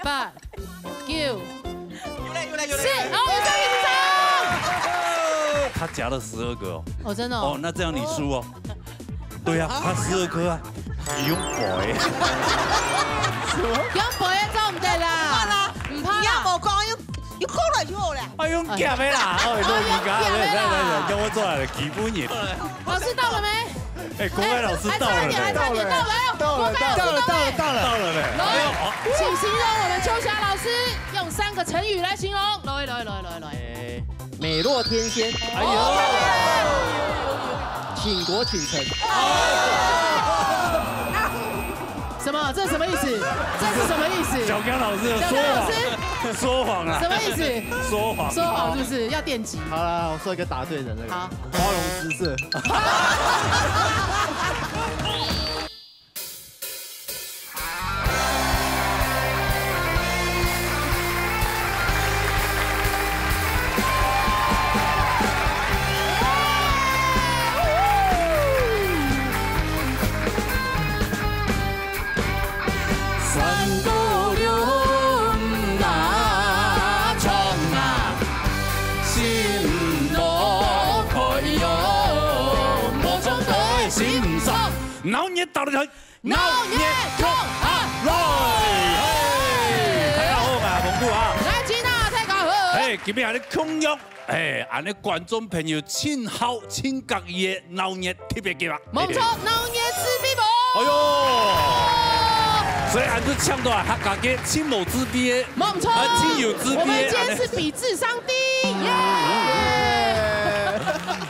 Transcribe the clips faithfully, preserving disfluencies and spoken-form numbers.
八、九、有嘞，有嘞，有嘞。十，哦，有上一张。他夹了十二个哦。哦，真的哦。哦，那这样你输哦。对呀，他十二颗啊，你用背的。用背的做毋得啦。毋怕啦。毋怕啦。你也無講，用，用講落就好了。啊，用夾的啦，哦，哦，用夾的。来，来，来，叫我做来了，基本也。老师到了没？ 哎，国外老师到了呢。哎，差一点，还差一点，到了，到了，国外老师到了，到了，到了。到了呢。来，哎呦，哦。请形容我们秋霞老师，用三个成语来形容。来，来，来，来，来。哎，美若天仙。哎呦。倾国倾城。什么？这什么意思？这是什么意思？小刚老师的说谎。小刚老师。说谎啊。什么意思？说谎。说谎是不是？要电击。好啦，我说一个答对的那个。好。 花容失色。闹热打擂台，闹热共下來！嘿，大家好，𠊎係蒙古啊。來，今仔大家好。嘿，今日恁呢共樣，嘿，恁呢觀眾朋友盡好、盡合意个鬧熱特別計畫。無錯，嘿嘿。鬧熱自閉無？哎喲，所以恁呢搶到啊，客家个盡無自閉个，無錯，啊，盡有自閉个，我們今天是比智商低，耶！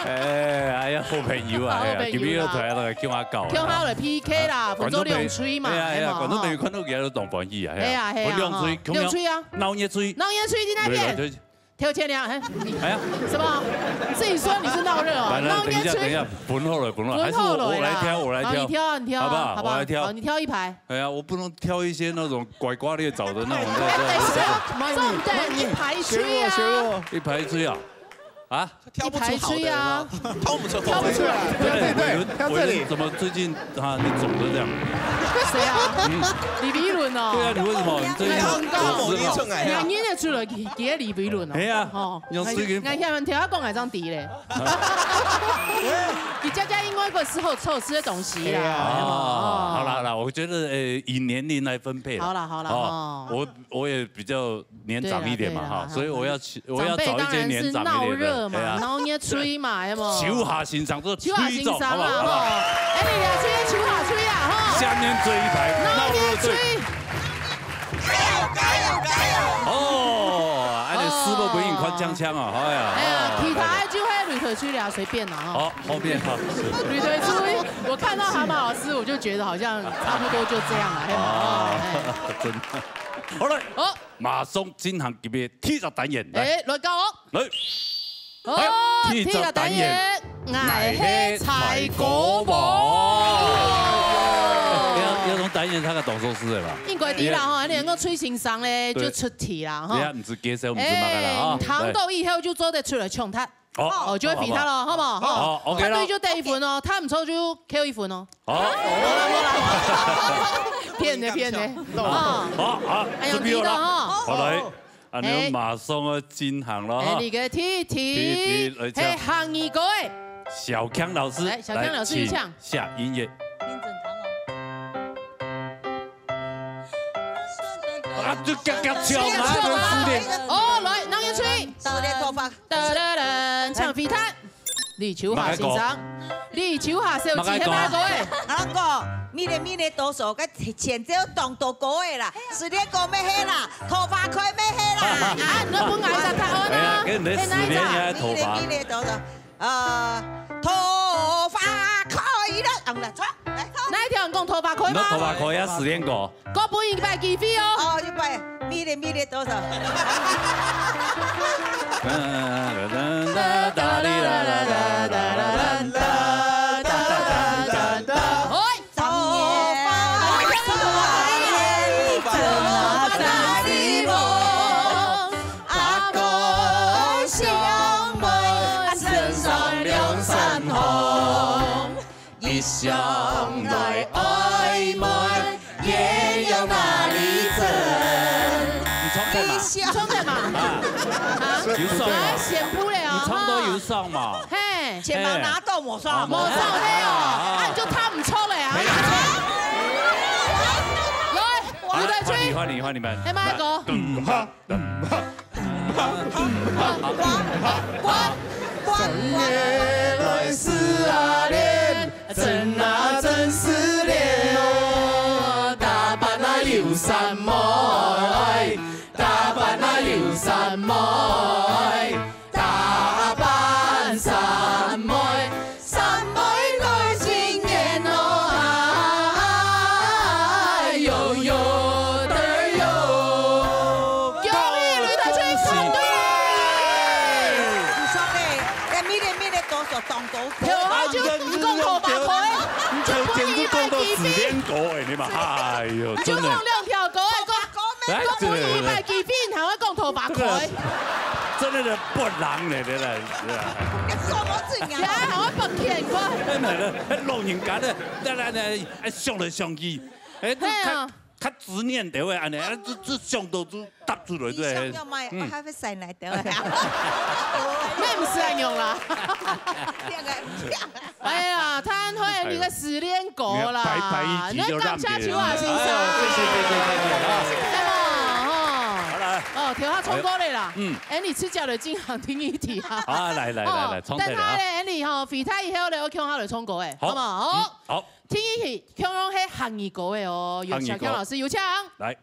哎，哎呀，好朋友啊，好朋友啦。哎呀，今日又出來了，共下搞啊。共下來P K啦，啊，分做兩隊嘛，觀眾朋友，哎呀，哎呀，係嘛，觀眾朋友看到佢都當歡喜啊，係啊，係啊，係啊，分兩隊，吼，共下兩隊啊。鬧熱隊。鬧熱隊在那邊。對，對，對。 跳起來啊，哎，你，哎呀。什麼？自己說你是鬧熱哦，來，來，鬧熱隊。等一下，等一下，分好了，分好了，還是我，分好了啦。我來挑，我來挑。好，你挑啊，你挑啊，好不好？好不好？我來挑。好，你挑一排。哎呀，我不能挑一些那種拐瓜裂棗的那種，對，對，對。等一下，重點，一排一隊啊。學我，學我。一排一隊啊？啊？挑不出好的嗎？一排一隊啊。挑不出好的。挑不出來。對，對，對，對，偉倫，挑這裡。偉倫怎麼最近 啊，你腫成這樣。誰啊？嗯。李維倫哦。對啊，你為什麼？你最近很高。有事嗎？兩年的出來，幾，幾個李維倫哦。哎呀，哦，你最近，𠊎，𠊎聽人講還這樣低咧。你家家應該會吃好，好吃的東西啦。哎呀。哦，好啦，好啦，我覺得，呃，以年齡來分配啦。好啦，好啦，哦，哦。我，我也比較年長一點嘛，對啦，對啦，哈，所以我要去，我要找一些年長一點的。長輩當然是鬧熱嘛，哎呀。鬧熱隊嘛，有沒有？秋霞先生做 秋霞先生啦，吼。哎，你倆先秋霞隊啊，吼。下面這一排，鬧熱隊。鬧熱隊。哦，哎，你師傅不用看槍槍啊，哎呀。哎呀，其他就係擂台隊了，隨便啦，吼。好，後面哈。擂台隊，我看到蛤蟆老師，我就覺得好像差不多就這樣了，嘿嘛，哦，哎。真的。好了，哦。馬上進行今日第一單元，來。哎，來到哦。來。 哦，哎，第一隻單元，第一隻單元，𠊎係猜歌王。要，要從單元猜个動作是的吧？應該知啦，吼，你能夠吹先生咧，對。就出題啦，吼。等下毋使介紹，毋使麼个啦，哎，哈。聽到以後就做得出來搶答。好。哦，就會比他了，好不好？好，好，OK了。答對就得一分哦，答毋著就扣一分哦。好。騙的，騙的。啊。好，好，哎喲，準備好了。知道哈。好，來。 啊，你們馬上要進行了哈。哎，你个弟弟，弟弟來唱。係客語歌誒。小強老師，來，小強老師，來，請。請下音樂。啊，就嘎嘎唱啊，就失戀。哦，來，鬧熱隊。失戀頭髮。噠噠噠，唱飛彈。 李秋霞先生，李秋霞小姐，係麼个歌誒？啊，歌，迷戀迷戀多愁，該前奏當多歌誒啦，失戀歌乜係啦，桃花開乜係啦。啊，你都分𠊎一隻答案啊。哎呀，跟你的失戀也桃花。迷戀迷戀多愁，呃，桃花開了，嗯，來，唱，來，唱。哪一條人講桃花開嗎？你桃花開啊，失戀歌。 各分一擺機會哦。哦，一擺，迷戀迷戀多愁。唱个嘛。啊，有爽嘛？來，宣布了哦，你唱到有爽嘛？哈。嘿。錢包拿到無爽。啊，無爽，嘿哦，啊，啊，就他毋唱了啊。沒有。來，啊，換你，換你，換你們。嘿，馬哥。來，咚哈，咚哈，咚哈，咚哈，咚哈。恭喜呂德君答對！毋錯咧，該搣咧搣咧多少當多。頭下就毋講頭八塊，就分你一擺機會。你嘛，哎喲，你就講兩條歌，講，哎，講分你一擺機會，還會講頭八塊。真的是不人呢，真的是啊。什麼字啊？呀，還會不健康。真的，老人家的，那那那，哎，想來想去，哎，這看 較執念个話，恁呢，啊，就，就想到就答出來，對。你想要買，嗯。啊，還會使來的。那毋係恁樣啦。哎呀，他很會你个失戀歌啦。你看，白，白一集就讓別人。你要感謝秋華先生。哎呦，謝謝，謝謝，謝謝啊。對吧？哦。好了。哦，聽下唱歌个啦。嗯。哎，你自家來進行第一題啊。好，來，來，來，來，哦，唱歌了啊。等下咧，哎，你吼，回答以後咧，我叫他來唱歌，哎，好。好不好？嗯，好。 第一題，共樣係客語歌个哦，有小強老師，有請。來。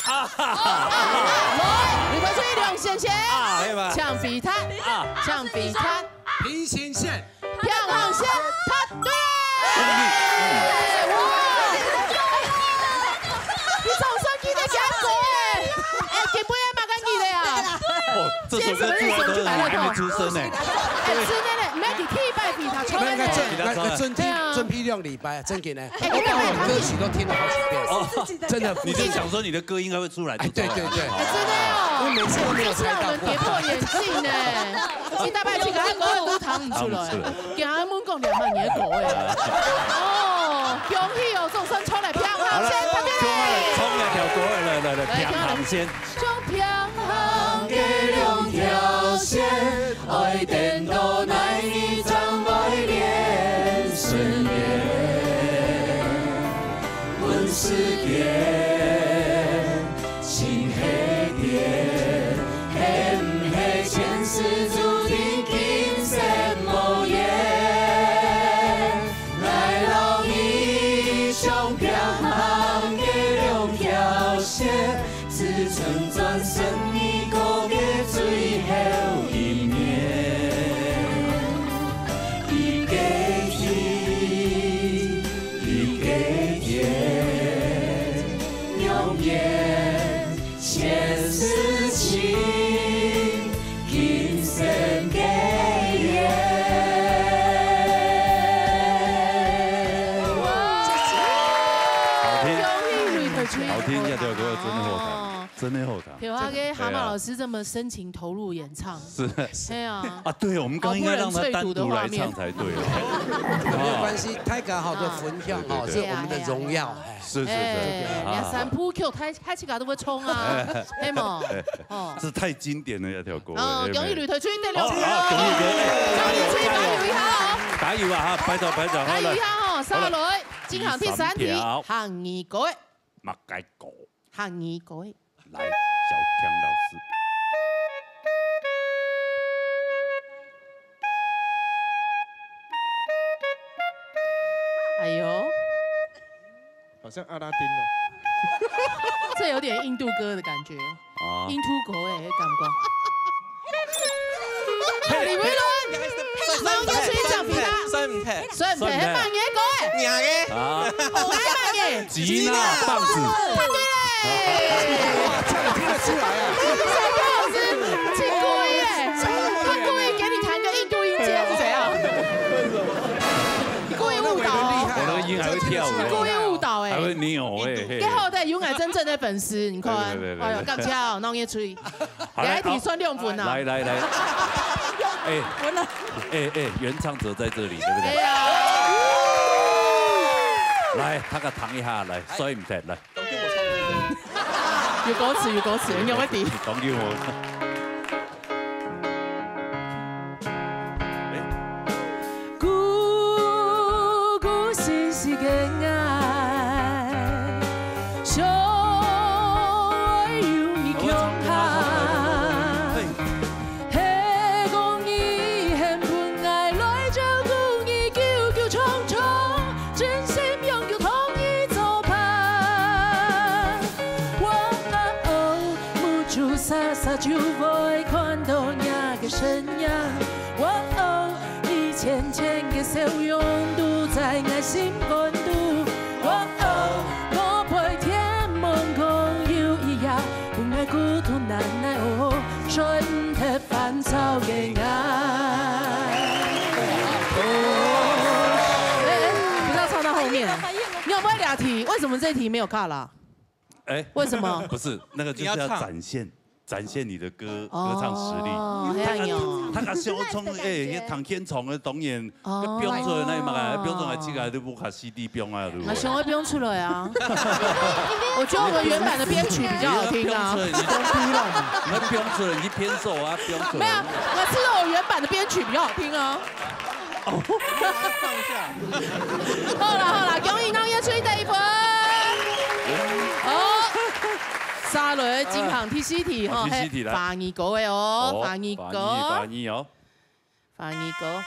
啊！來，呂德君、梁先生，啊，係嘛？請回答，啊。請回答。平行線。 平行線，答對！哇！你總算記得講過欸，欸，今晡日麼个日仔啊？哦，這首歌出來都是你還沒出生呢。欸，是的呢，毋係，你第一擺比他唱的呢。那個準，那個準備，對啊。準備兩禮拜，正經的，欸，我把我的歌曲都聽了好幾遍，哦，真的。你就想說你的歌應該會出來，欸，對，對，對。欸，真的哦。我每次都沒有猜到。這次讓我們跌破眼鏡呢。 一大擺去，佢个歌都彈毋出來，彈毋出來。佢還問講兩萬年的歌欸。哦，恭喜哦，總算出來平行線，好了，拍手。就來唱一條歌，來，來，來，來，平行線。唱平行个兩條線，愛顛倒哪位正會連順延？問世間， 情係變，係毋係前世注定今生無緣？𠊎摎你相平行个兩條線，只存轉身已過个最後一面。一个天，一个地， 永遠前世情，今生結緣。哇！好聽。恭喜呂德君。好聽，這條歌真的好聽，哦。真的好聽。對啊，這個，跟蛤蟆老師這麼深情投入演唱。對啊。是。對啊。啊，對，我們剛剛應該讓他單獨來唱才對哦。沒有關係，大家好多分享哦，啊。對，對，對。是我們的榮耀，哎。 是，是，是。欸，啊。人家三部曲，大，大自家都會唱啊，係無？哦。這太經典了，這條歌。哦，欸，恭喜呂德君得兩分。好，好，恭喜，恭喜。恭喜，加油一下哦。加油啊，哈，拍手，拍手，好，來。加油一下哦，好了。下來，進行第三題，第三條。客語歌。麼个歌？客語歌。 來，小強老師。哎喲。好像阿拉丁哦。這有點印度歌的感覺。啊。印度歌欸，感覺。 李維倫，馬上就出去講比他。算毋忒。算毋忒，係麼个歌欸？若个。啊。哦，係麼个？吉娜棒子。答對咧！哇，這樣聽得出來啊。小強老師，真故意欸，他故意給你彈個印度音階是怎樣？故意誤導哦。我那個音還會跳舞哦。故意誤導欸。還會扭欸，嘿。最後再有眼真正的粉絲，你看，對，對，對，對。哎喲，感謝哦，鬧熱吹。好，來，你還提算六分啊。來，來，來。哎，我呢？哎，哎，原唱者在这里，对不对？哎呀。来，大家弹一下，来，所以你再来。有歌词，有歌词，你有问题。你讲给我。哎。古古时时个爱，相爱有你共下。嘿。 係講你肯分𠊎來照顧你，久久長長，真心永久同你作伴。喔喔喔，目珠眨眨就會看到你个身影。喔喔，你淺淺个笑容，堵在𠊎心肝肚。喔喔，我會天門空有一夜，分𠊎孤獨難耐喔，睡毋忒 煩躁个愛。哎，哎，不要唱到后面。你有没有俩题？为什么这题没有卡拉？哎，为什么？不是，那个就是要展现，你要唱。展现你的歌，哦，歌唱实力。哎呀，他个，他个小聪，哎，那个感觉。那唐天宠的导演，哦。那标准那嘛，标准还这个都不卡 地标啊，对不对？那想要标出来啊。我觉得我们原版的编曲比较好听啊。你要标出来，你，你要标出来，你编手啊，标出来。没有，我是说我原版的编曲比较好听啊。哦。好了好了，恭喜侬又出第一分。好，下来进行第四题哈，哦，第四题来。嘿，华语歌的哦，哦，华语歌。华语，华语哦。 华语歌。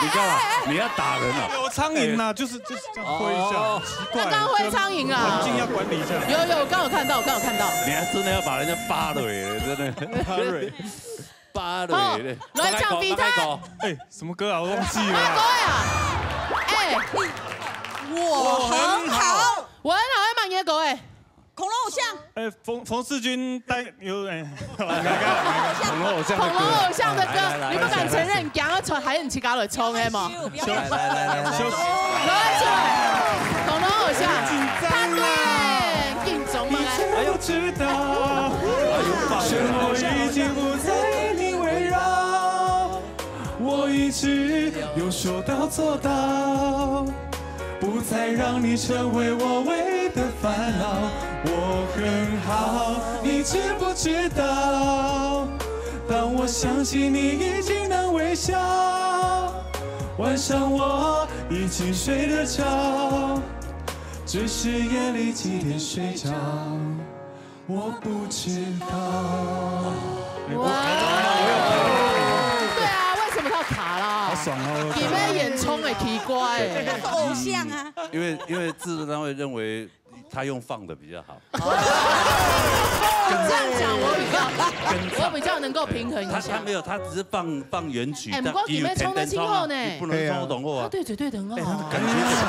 你干嘛？你要打人啊？有苍蝇呐，就是，就是这样挥一下，哦。奇怪，刚刚挥苍蝇啊。环境要管理一下。有，有，我刚有看到，我刚有看到。你还真的要把人家扒了耶，真的。扒了。 芭蕾嘞。好，来唱吉他。大概讲，大概讲。哎，什么歌啊？我忘记了啦。什么歌呀？哎，我很好。我很好，要骂你的歌哎。恐龙偶像。哎，冯，冯世君带，有，哎，恐龙偶像的歌。恐龙偶像的歌，来，来，来，你不敢承认，来，来，来。你讲要唱，还是你自家来唱的嘛？不要害羞，不要害羞。来，来，来，来。来，来，来。恐龙偶像。紧张啦。他对，紧张嘛，来。哎呦。 知道，生活已经不再以你围绕。我一直有说到做到，不再让你成为我唯一的烦恼。我很好，你知不知道？当我想起你已经能微笑，晚上我已经睡得着，只是夜里几点睡着。 我不知道。哇！对啊，为什么他要卡啦？好爽哦！你们演冲哎，奇怪哎。他是偶像啊。因为，因为制作单位认为他用放的比较好。这样讲我比较，我比较能够平衡一下。他，他没有，他只是放，放原曲，哎，不过你们冲的清后呢。你不能冲动后啊。他对嘴对的很好啊。哎，他的感觉很好。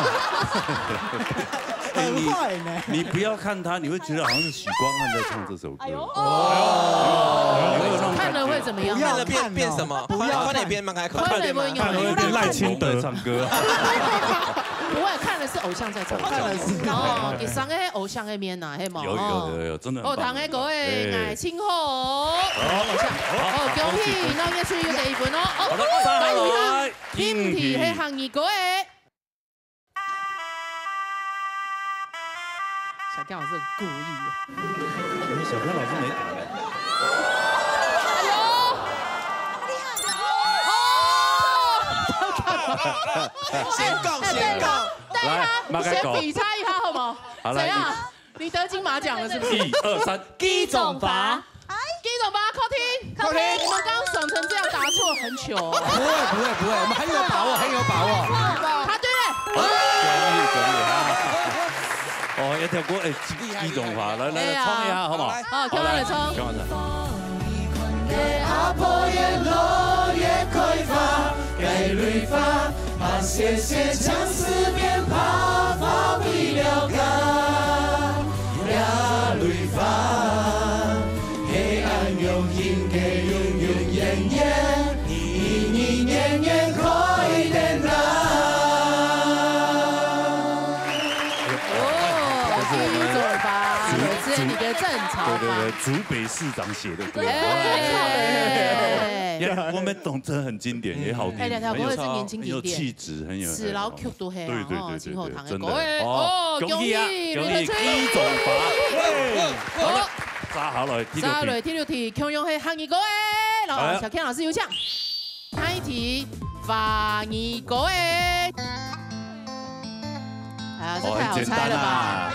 哎，你，很坏呢。你不要看他，你会觉得好像是许光汉在唱这首歌。哎呦。哦。有没有那种感觉？看了会怎么样？不要看哦。看了变，变什么？不要看。看了变蛮开心。看了变蛮开心。看了会变赖清德。唱歌。不会，看的是偶像在唱歌。看了是。哦，第三个偶像的面呐，嘿嘛。有，有，有，有，真的很棒。哦，唐个歌诶，哎。爱情好。好，好，恭喜，那我们也是有得一分哦。哦，好的，再来，第五题，第五题。系客语歌诶。 小刚老师很故意耶。哎，小刚老师没打。哎呦！哦！先讲，先讲。等一下，来，马开口。先比赛一下好吗？好，来，怎样？你得金马奖了是不是？一二三，鸡总罚。 鸡总罚，扣题，扣题。你们刚刚爽成这样，答错很糗哦。不会，不会，不会，我们很有把握，很有把握。答对了。恭喜，恭喜啊！哦，一条歌，哎，鸡总罚，来，来，来，哎呀。冲一下，好不好？好，来，好，给我来冲。给我来。 一年年年开等待。對對對，竹北市長寫的歌。哎，你看，我們懂，這很經典，也好聽，哎，兩條歌是年輕經典，很有氣質，很有，是，然後曲都很好，對對對對，真的。哦，恭喜啊，恭喜，恭喜，李德春。一種吧，好，再下來第六題，再下來第六題，共樣係客語歌誒，來，小Ken老師有請。下一題，華語歌誒。 哎呀，這太好猜了吧！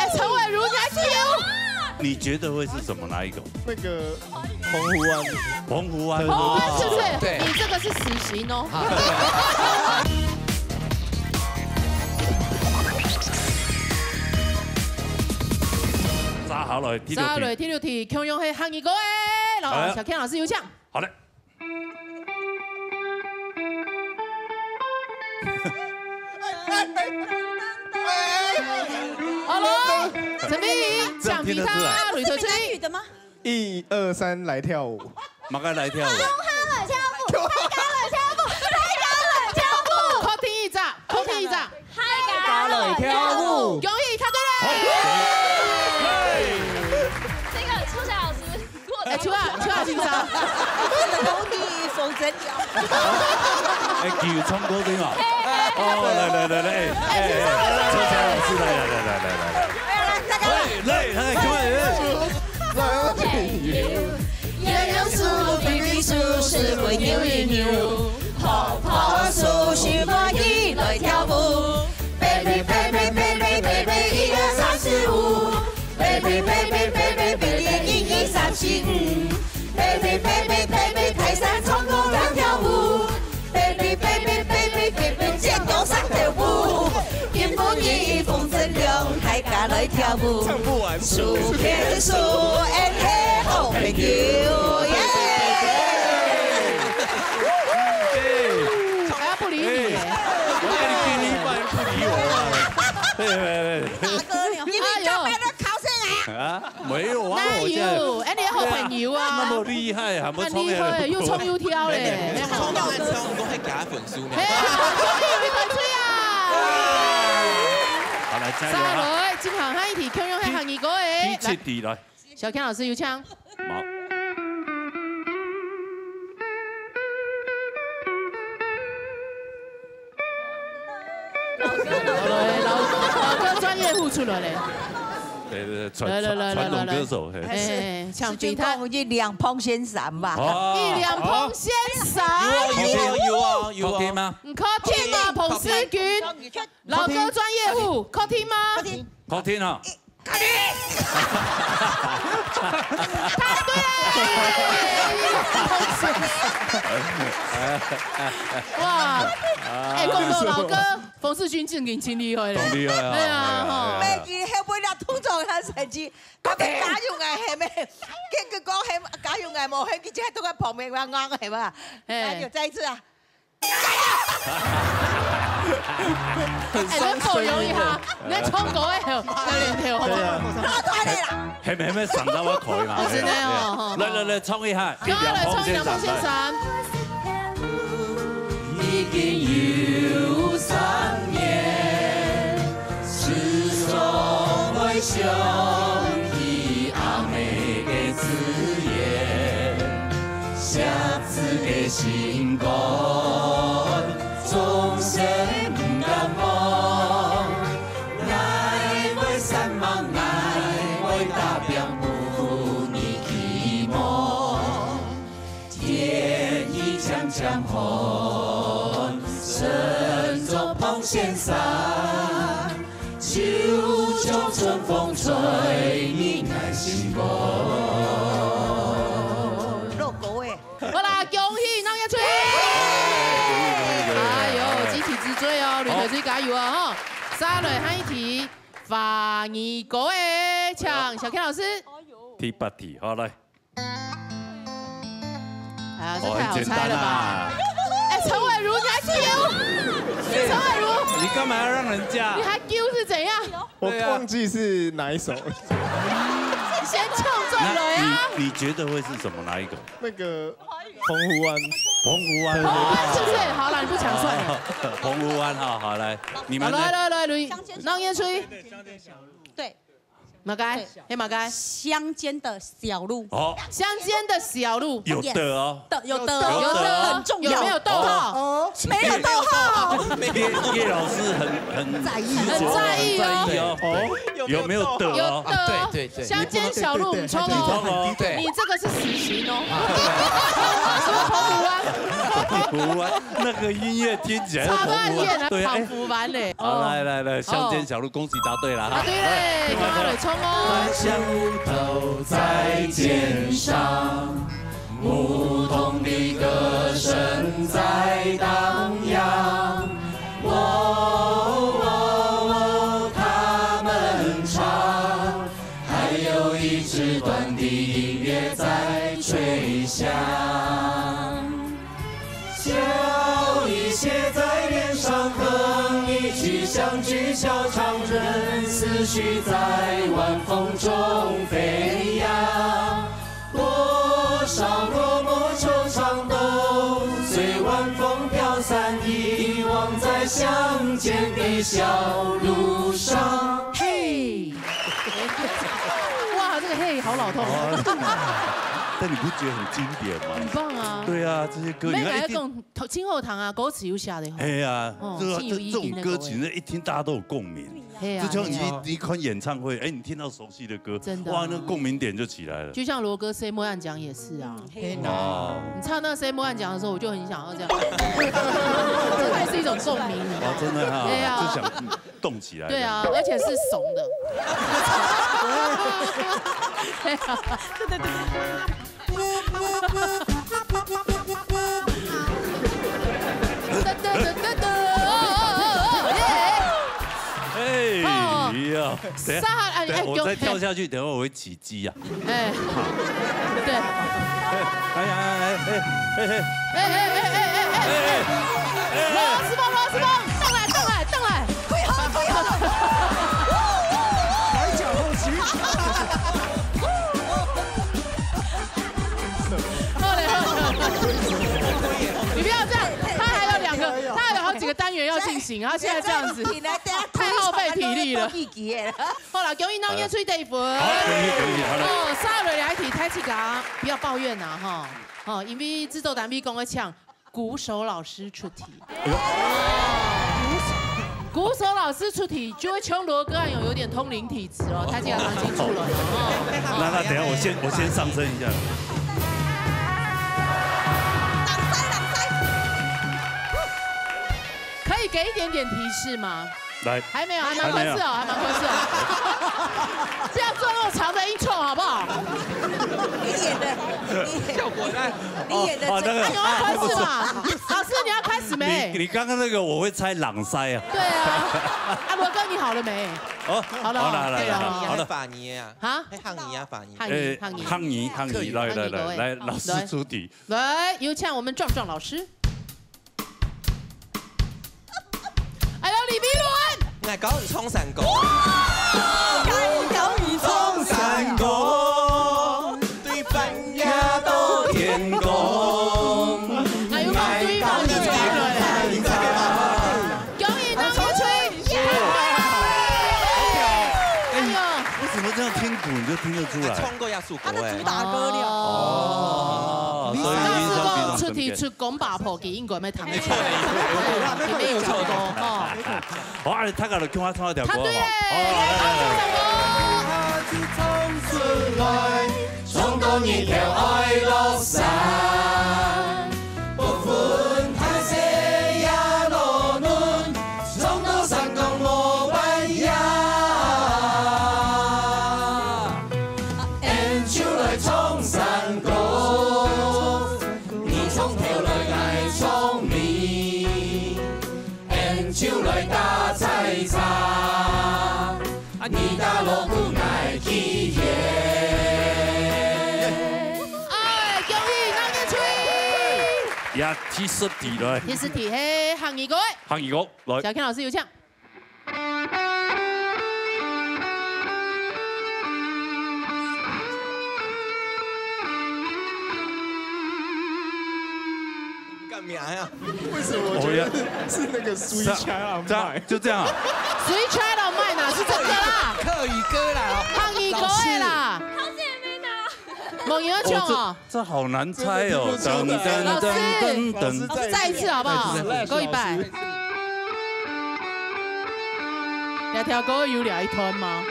哎，陳偉如，你還記得哦？你覺得會是什麼？哪一個？那個澎湖灣。澎湖灣。澎湖灣是不是？對。你這個是死刑哦。再下來第六題。再下來第六題，共樣係客語歌誒，來，小Ken老師有請。好嘞。 好了，準備，橡皮擦，鐳頭吹。一二三，來跳舞。麼个來跳舞？中哈來跳舞，泰加來跳舞，泰加來跳舞。確定一隻，確定一隻。泰加來跳舞。恭喜，答對了。這個初小老師。 哎，秋啊，秋啊，先生。講你風神了。哎，佢有唱歌對嗎？哦，來來來來，哎，哎，秋香老師，來來來來來來來，來來，來，來，來，來，來。朋友，朋友，手，手，手，手，手，朋友，朋友，好好手，手，歡喜來跳舞。Baby，baby，baby，baby，一二三四五。 Baby，baby，baby，baby，一二三四五。Baby，baby，baby，泰山唱歌人跳舞。Baby，baby，baby，baby，尖叫上跳舞。迎風雨，風正涼，大家來跳舞。唱不完。手牽手，愛係好朋友，耶！哎，還要不理你耶。哎，我給你敬一半，不理我。哎，哎，哎。 大哥了，你們哎呦。叫別人考生啊？啊，沒有啊，哪有？我現在哎，你好朋友啊。那麼厲害，還不錯耶。很厲害，又唱又跳嘞。哎，唱到很唱，你都會給他粉書呢。哎呀，你快吹啊！好，來，加油啊！再來，今行下一題，共樣係客語歌誒。第七題，來。小Ken老師有請。好。 好了，老，老歌專業戶出來了。對，對，對，傳，來，來，來，傳統歌手，來，來，嘿。哎，像吉他。一兩蓬線衫吧。哦。一兩蓬線衫。有啊，有啊，有啊，有啊。好聽嗎？你確定嗎？彭思君，老歌專業戶，確定嗎？確定。好聽啊。 答對！哇！哎，講到老歌，彭思君正經真厲害咧。當厲害啊！哎呀，吼。哎呀，哎呀。每日後尾了通常个成績，到底加油个係咩？結果講係加油个無，係佢只係到个旁邊个硬係嘛？哎。加油，再一次啊！ 哎，你好容易哈，你在唱歌哎，有點跳。對啊。拿出來啦。還沒，還沒上到我口音嘛。哦，真的哦，吼。來，來，來，唱一下。好，來唱一下，彭先生。 老歌哎。好啦，恭喜鬧熱隊！哎呦，集體之最哦，鐳頭隊加油哦，吼！再來下一題，華語歌哎，請小Ken老師。第八題，好，來。 哎呀，這太好猜了吧！哦，很簡單啊。哎，陳偉如，你還記得我？哎，陳偉如。你幹嘛要讓人家？你還丟是怎樣？我忘記是哪一首。你先唱出來啊！那你，你覺得會是什麼？哪一個？那個澎湖灣。澎湖灣。澎湖灣是不是？好了，你不搶算了。哦，澎湖灣哈，好，來，你們來。來，來，來，來，鬧熱隊。對。麼个？係麼个？鄉間的小路。哦，鄉間的小路。有的哦。的，有的哦，有的哦，很重要。有沒有逗號？哦，沒有逗號。葉，葉老師很，很在意哦。很在意哦。很在意哦。哦，有沒有的哦？有的哦。啊，對，對，對。鄉間小路，你衝哦。你這個是死刑哦。什麼澎湖灣？澎湖灣，那個音樂聽起來是澎湖灣。對，哎。澎湖灣嘞。好，來，來，來，鄉間小路，恭喜答對了哈。答對嘞，來，另外一個。好嘞，衝哦。在小路頭，在肩上，牧童的歌聲在蕩漾。哦，哦，哦，他們唱，還有一支短笛音樂在吹響。笑一些在臉上，哼一曲乡居小唱，任思绪在晚風中飛揚。多少落寞惆悵都隨晚風飄散，遺忘在鄉間的小路上。嘿，哇，這個嘿好老套哦。哦，但你不覺得很經典嗎？很棒啊。對啊，這些歌，你看一定，沒有，還要講 頭，清後堂啊，歌詞有寫的吼。哎呀，哦，這個，真有意義，這，這種歌曲，那個欸。一聽大家都有共鳴。嘿啊，就像你，嘿啊。你看演唱會，哎，你聽到熟悉的歌，真的啊。哇，那共鳴點就起來了。就像羅哥《西門町》也是啊。嗯，嘿啊。哦。你唱那《西門町》的時候，我就很想要這樣。這也是一種共鳴，你知道嗎？哦，真的哈，對啊。就想，嗯，動起來。對啊，而且是慫的。對啊。對對对。 噔噔噔噔噔，哦，哦，哦，哦，耶！哎呀，等一下，撒哈拉，哎，等一下，我再跳下去，等一下我會起鸡啊。哎，對。哎呀，哎，哎，哎，哎，哎，哎，哎，哎，哎，哎，哎，哎，哎，哎，羅斯峰，罗斯峰，上來，上來，上來。 不要，不要！抬脚后膝。好嘞，好嘞。你不要這樣，他還有兩個，他還有好幾個單元要進行，他現在這樣子，太耗費體力了。好啦，恭喜當月吹得分。好，恭喜，恭喜，好嘞。哦，下來一題，大家不要抱怨啦，哈。哦，因為製作單位講个搶， 鼓手老師出題。哎呦。鼓手老師出題就會像羅哥一樣有點通靈體質哦，他竟然蠻清楚了哦。那，那等一下我先，我先上身一下。可以給一點點提示嗎？ 來。還沒有，還蠻快速哦，還沒有。還蠻快速哦。不要做那麼長的intro好不好？你演的，你演的。效果爛。你演的最好。哦，哦，那個，哎，你要開始嗎？老師，你要開始沒？你，你剛剛那個我會猜朗塞啊。對啊。啊，羅哥，你好了沒？哦，好了哦，好了，好了，可以了哦。好了。客語啊。啊？客語啊，客語。客語，哎，客語。客語，客語，客語，來，來，來，客語。來，老師出題。來，有請我們壯壯老師。 哎喲，李明倫！𠊎教你唱山歌。𠊎教你唱山歌，對半夜到天光。哎喲，講對方的對了。恭喜當月吹。哎喲。為什麼這樣聽鼓你就聽得出來？他唱過呀， 首歌欸。他的主打歌了。哦，所以印象非常深刻。出題出講八婆，佢應該愛聽一下。佢沒有錯的哦。好，啊，大家就共下唱一條歌好不好？答對耶！哦，來，來，來。唱到日頭愛落山。 不分大細也落嫩，唱到山崗無半夜。俺就來唱山歌，你唱頭來，𠊎唱尾，俺就來打採茶。 你打鑼鼓，𠊎去歇。哎，恭喜當月吹！呀，第十題來。第十題係客語歌。客語歌，來。小Ken老師有請。名啊？为什么我觉得是那个 Sweet Child of Mine？这样，就这样啊。Sweet Child of Mine 哪是这个啦？客语歌啦，哦。客语歌的啦。老师。好姐妹呢？网友要唱哦。哦，这，这好难猜哦。噔噔噔噔噔。老师，再一次好不好？再一次。再一次。两条歌有聊一段吗？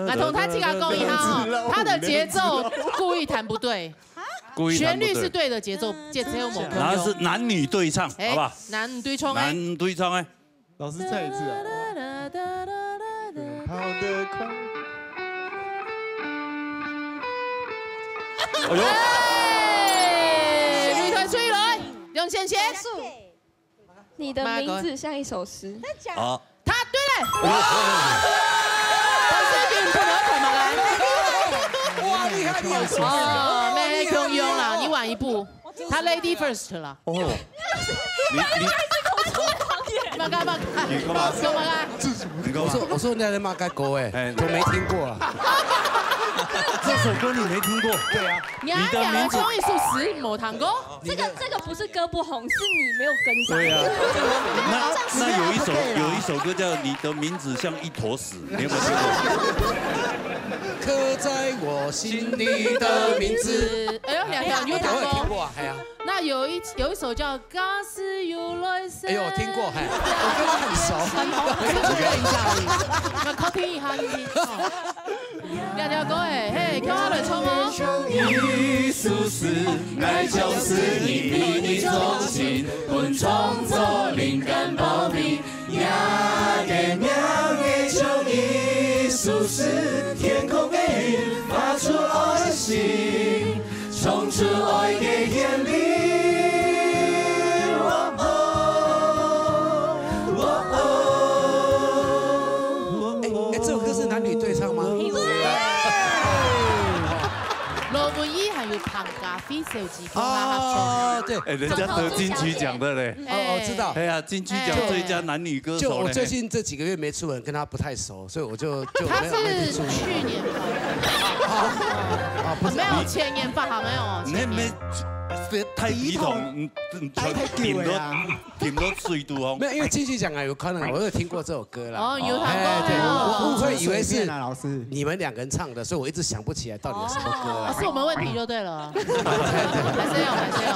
来同他自家讲一下哦，他的节奏故意弹不对，故意弹不对。旋律是对的，节奏，节奏没共样。然后是男女对唱，哎，好不好？男女对唱，哎。男女对唱，哎。老师再一次啊。跑得快。哎呦。哎，女团出来，杨贤贤。 你的名字像一首诗。好。答对了。哇！但是你不能看嘛，来。哇，厉害，厉害，哦，没共样啦，你晚一步。他 lady first 啦。哦。你，你，干嘛，干嘛？你干嘛？干嘛啦？你干嘛？我说，我说你在骂该歌哎，哎。我没听过啊。这首歌你没听过？对啊。你的名字。你的名字像一首诗，没听过？ 这个，这个不是歌不红，是你没有跟上。对啊，那，那有一首，有一首歌叫《你的名字像一坨屎》，你有没有听过？刻在我心里的名字。哎呦，两条，你有听过？我有听过啊，哎呀。那有一，有一首叫《假使有来世》。哎呦，我听过，哎，我跟他很熟。很红，我就认一下而已。那偷听一下，你听。哦。 两条歌哎，嘿，叫我来唱哦。哎，哎，这首歌是男女对唱吗？罗文依还有彭家輝小姐，哦，对。哎，人家得金曲奖的嘞。哦，哦，知道。哎呀，金曲奖最佳男女歌手嘞。就我最近这几个月没出门，跟他不太熟，所以我就，就没有，没有注意。他是去年吧。啊，不是。没有，前年吧，好，没有，前年。你那没，太激动，你，你，顶多，顶多水度哦。没有，因为金曲奖啊，有可能我有听过这首歌啦。哦，有听过，哎，对，我，我误会以为是你们两个人唱的，所以我一直想不起来到底有什么歌啦。哦，是我们问题就对了。还是有，还是有。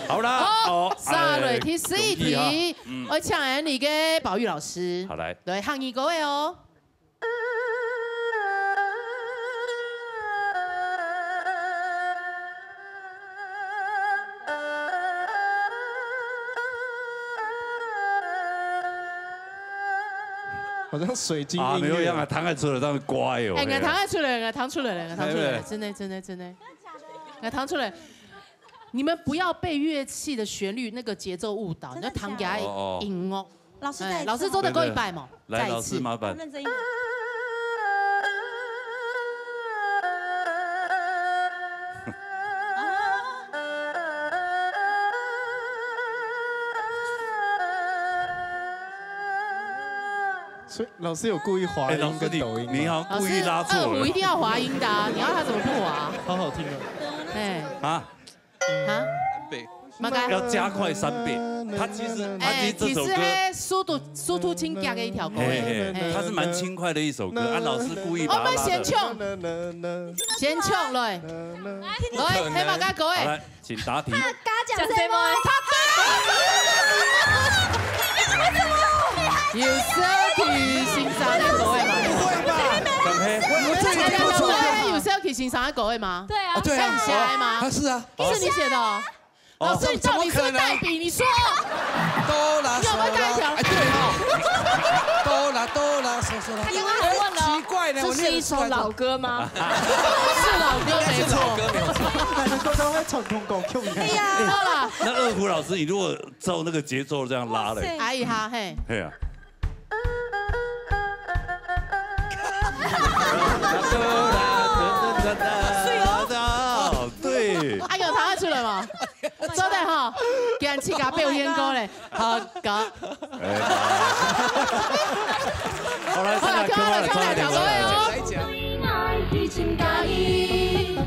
好啦，好，哦，下来第十一题，哎，恭喜哈。嗯。我请俺那个宝玉老师。好，来。来，汉语歌的哦。 好像水晶音乐。啊，没有一样啊，弹得出来，但是乖哦，哎，嘿。俺弹得出来，俺弹出来了，俺弹出来了，哎，对。真的，真的，真的，俺弹出来。你们不要被乐器的旋律那个节奏误导，真的假的？你要弹给他音乐。哦，哦。老师再一次哦。哎，老师做得过一摆嘛，对，对。来，再一次。老师，麻烦。认真一点。 所以老师有故意滑音跟抖音吗？哎，老师，你，你好像故意拉错了。老师，二胡一定要滑音的啊，你要他怎么不滑？好好听哦。哎。啊？啊？三倍。嘛该？要加快三倍。他其实，他其实这首歌，哎，其实嘿，速度，速度真快的一条歌。嘿，嘿，嘿。它是蛮轻快的一首歌，啊，老师故意把它拉的。我们先唱，先唱来。来，黑马该歌哎。好，来。 请答题。他讲什么？他有小姐先生个歌的吗？不会吧？怎么？我这个听不出来。有小姐先生个歌的吗？对啊。啊，对啊。像你写的吗？他是啊。是你写的哦。哦。老师，你到底是不是代笔？你说。哆啦，你有没有带一条？哎，对哦。哆啦哆啦，嗦嗦啦。他刚刚还问了哦，哎，奇怪呢，我念得出来。这是一首老歌吗？是老歌，没错。是老歌，没有错。你们都在唱通告，哎呀。那二胡老师，你如果 照那个节奏这样拉嘞。哇塞。哎呀，嘿。嘿啊。对。哎呦，他会出来吗？做得哈，给人自家表演过嘞。好，搞。哎。好，来，再来，好，来，再来，再来，再来，再来。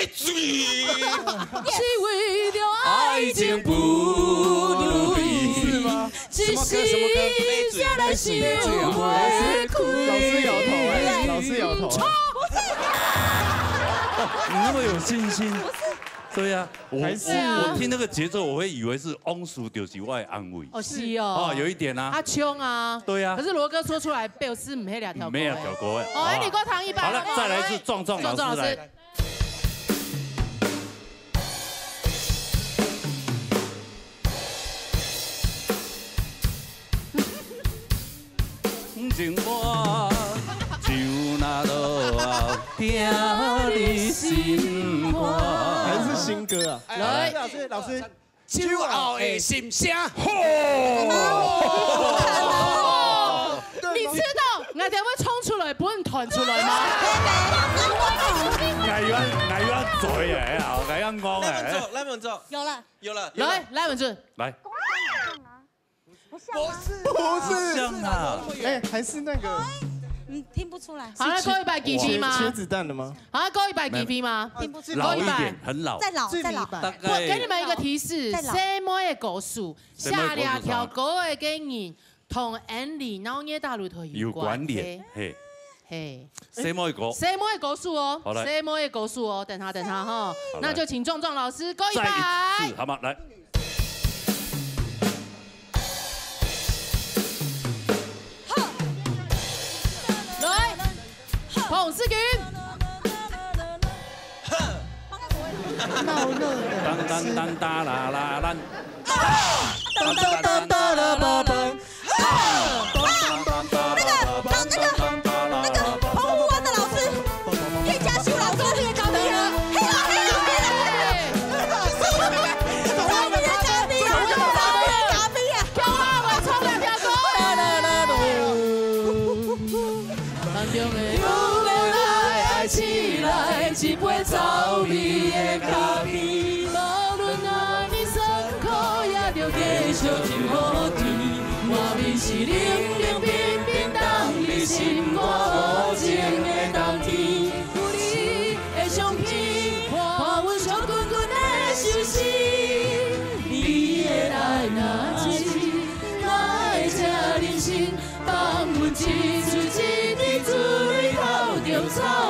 一醉。是为了爱情不如意，是吗？什么歌？什么歌？下来是老师摇头哎，老师摇头哎。你那么有信心？对呀，我还是我我听那个节奏，我会以为是往事就是我的安慰。哦，是哦。哦，有一点啊。他冲啊。对呀。可是罗哥说出来，表示没两条。没有跳过哎。哦，哎，你给我弹一把。好了，再来一次，壮壮老师来。还是新歌啊？来，老师，老师，酒后的心声。吼！你知道𠊎等會衝出來，不會彈出來嗎？𠊎有，𠊎有嘴哎，𠊎有戇哎。来，文总，来，文总。有了。有了，有了。来，来，文正。来。不是，不是。像啊。哎，还是那个。嗯，听不出来。好，那过一百几分吗？茄子蛋的吗？好，过一百几分吗？听不出来。老一点，很老。再老，再老。大概。我给你们一个提示，再老。西妹的故事，写两条歌的个人，同Andy闹热大路头有关联。有关联，嘿。嘿。西妹的歌。西妹的故事哦，好，来。西妹的故事哦，等下，等下哈。好，那就请壮壮老师过一百。再一次，好吗？来。 来，彭世军。闹热的。当当当当啦啦啦。当当当当啦啦啦。那个，那个，那个澎湖湾的老师，叶嘉修老师，嘿啦，嘿啦，嘿啦，嘿啦。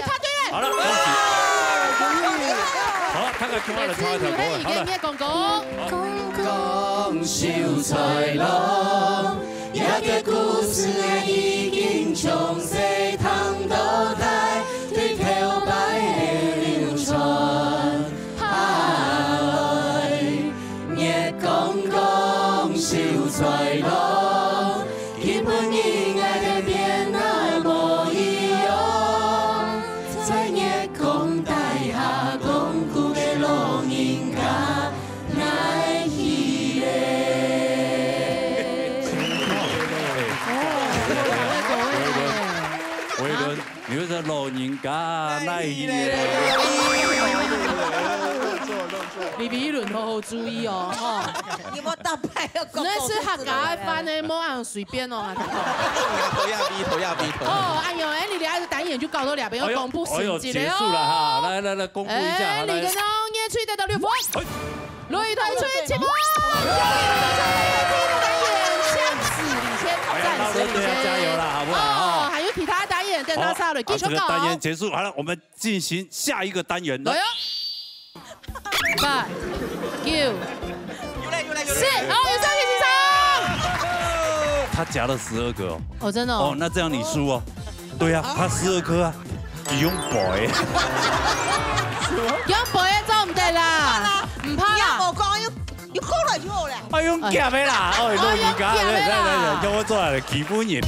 答對了。好了，恭喜。好，大家今晚來唱一條歌，好了。月光光，秀才郎，這個故事已經從細聽到大，對頭擺流傳。 嗨，月光光，秀才郎，今晡日𠊎兜變到無一樣。在月光底下講古个老人家，哪去咧？哦，我也懂，我也懂。 你會說老人家，哪去咧？你比論好好注意哦，吼。你莫打牌要講。那是客家話呢，莫恁隨便哦。頭壓低，頭壓低，頭壓低。哦，哎喲，哎，你這個單元就搞到這邊要公布成績了哦。哎喲，哎喲，結束了哈，來來來，公布一下，哎，好，來。你跟他捏吹得到六分。哎。 雷同吹七分，第一單元，強勢領先，哎呀，暫時領先。那我們都要加油了，好不好？哦，還有其他單元，等他上來繼續搞。好，這個單元結束，好了，我們進行下一個單元。來喲。八、九、十，哦，有上去，請上。他夾了十二個哦。哦，真的哦。哦，那這樣你輸哦。對啊，他十二顆啊，佢用背。用背做毋得啦，毋怕啦。你也無講，用 你過來就好了。啊，用夾个啦，哦，老人家，哦，用夾个啦。來來來，叫我做來欺負人。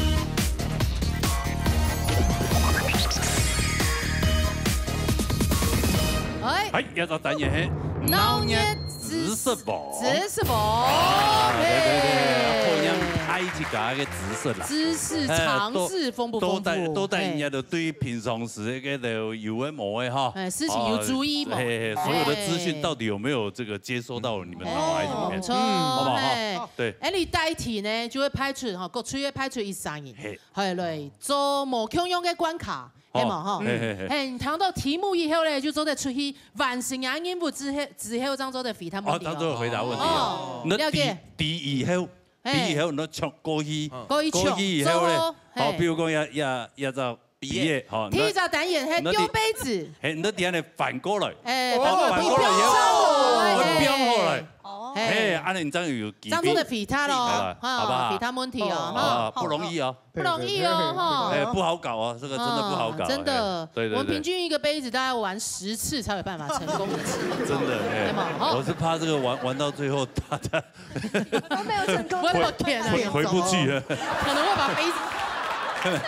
哎。哎，這隻單元係鬧熱知識王。知識王。啊，對對對，嘿。好，讓大家个知識啦。知識常識豐不豐富？哎，都，都帶，都帶人家的對平常時个有个無个哈。哎，事情有注意嘛。哦，嘿，嘿，所有的資訊到底有沒有這個接收到你們腦海裡面？哦，好不好？嘿。對。哎，你答題呢，就會派出，吼，各隊會派出一儕人，嘿。嘿，來做無共樣个關卡，哦，係無，吼？嘿，嘿，嘿。嘿，你聽到題目以後呢，就做得出去完成啊任務之後，之後正做得回答問題哦。哦，正做得回答問題哦。哦，那題，了解。題以後，嘿。題以後，你就衝過去，過去衝，過去以後呢，做好，嘿。好，比如講，這，這，這隻 畢業，吼，第一隻單元係丟杯子。嘿，你就這樣反過來，哎，哦，反過來以後，反過來，哎，反過來。哦。嘿，恁樣你正有機會。正做得回答咯，好了，哈，好不好？回答問題哦，哦，哈。啊，不容易哦。不容易哦，哈。哎，不好搞哦，這個真的不好搞，哦，真的。哎，對，對，對。我們平均一個杯子大概玩十次才有辦法成功一次。真的，哎，對嘛，哈。我是怕這個玩，玩到最後，大家都沒有成功，我的天啊。回，回不去了。可能會把杯子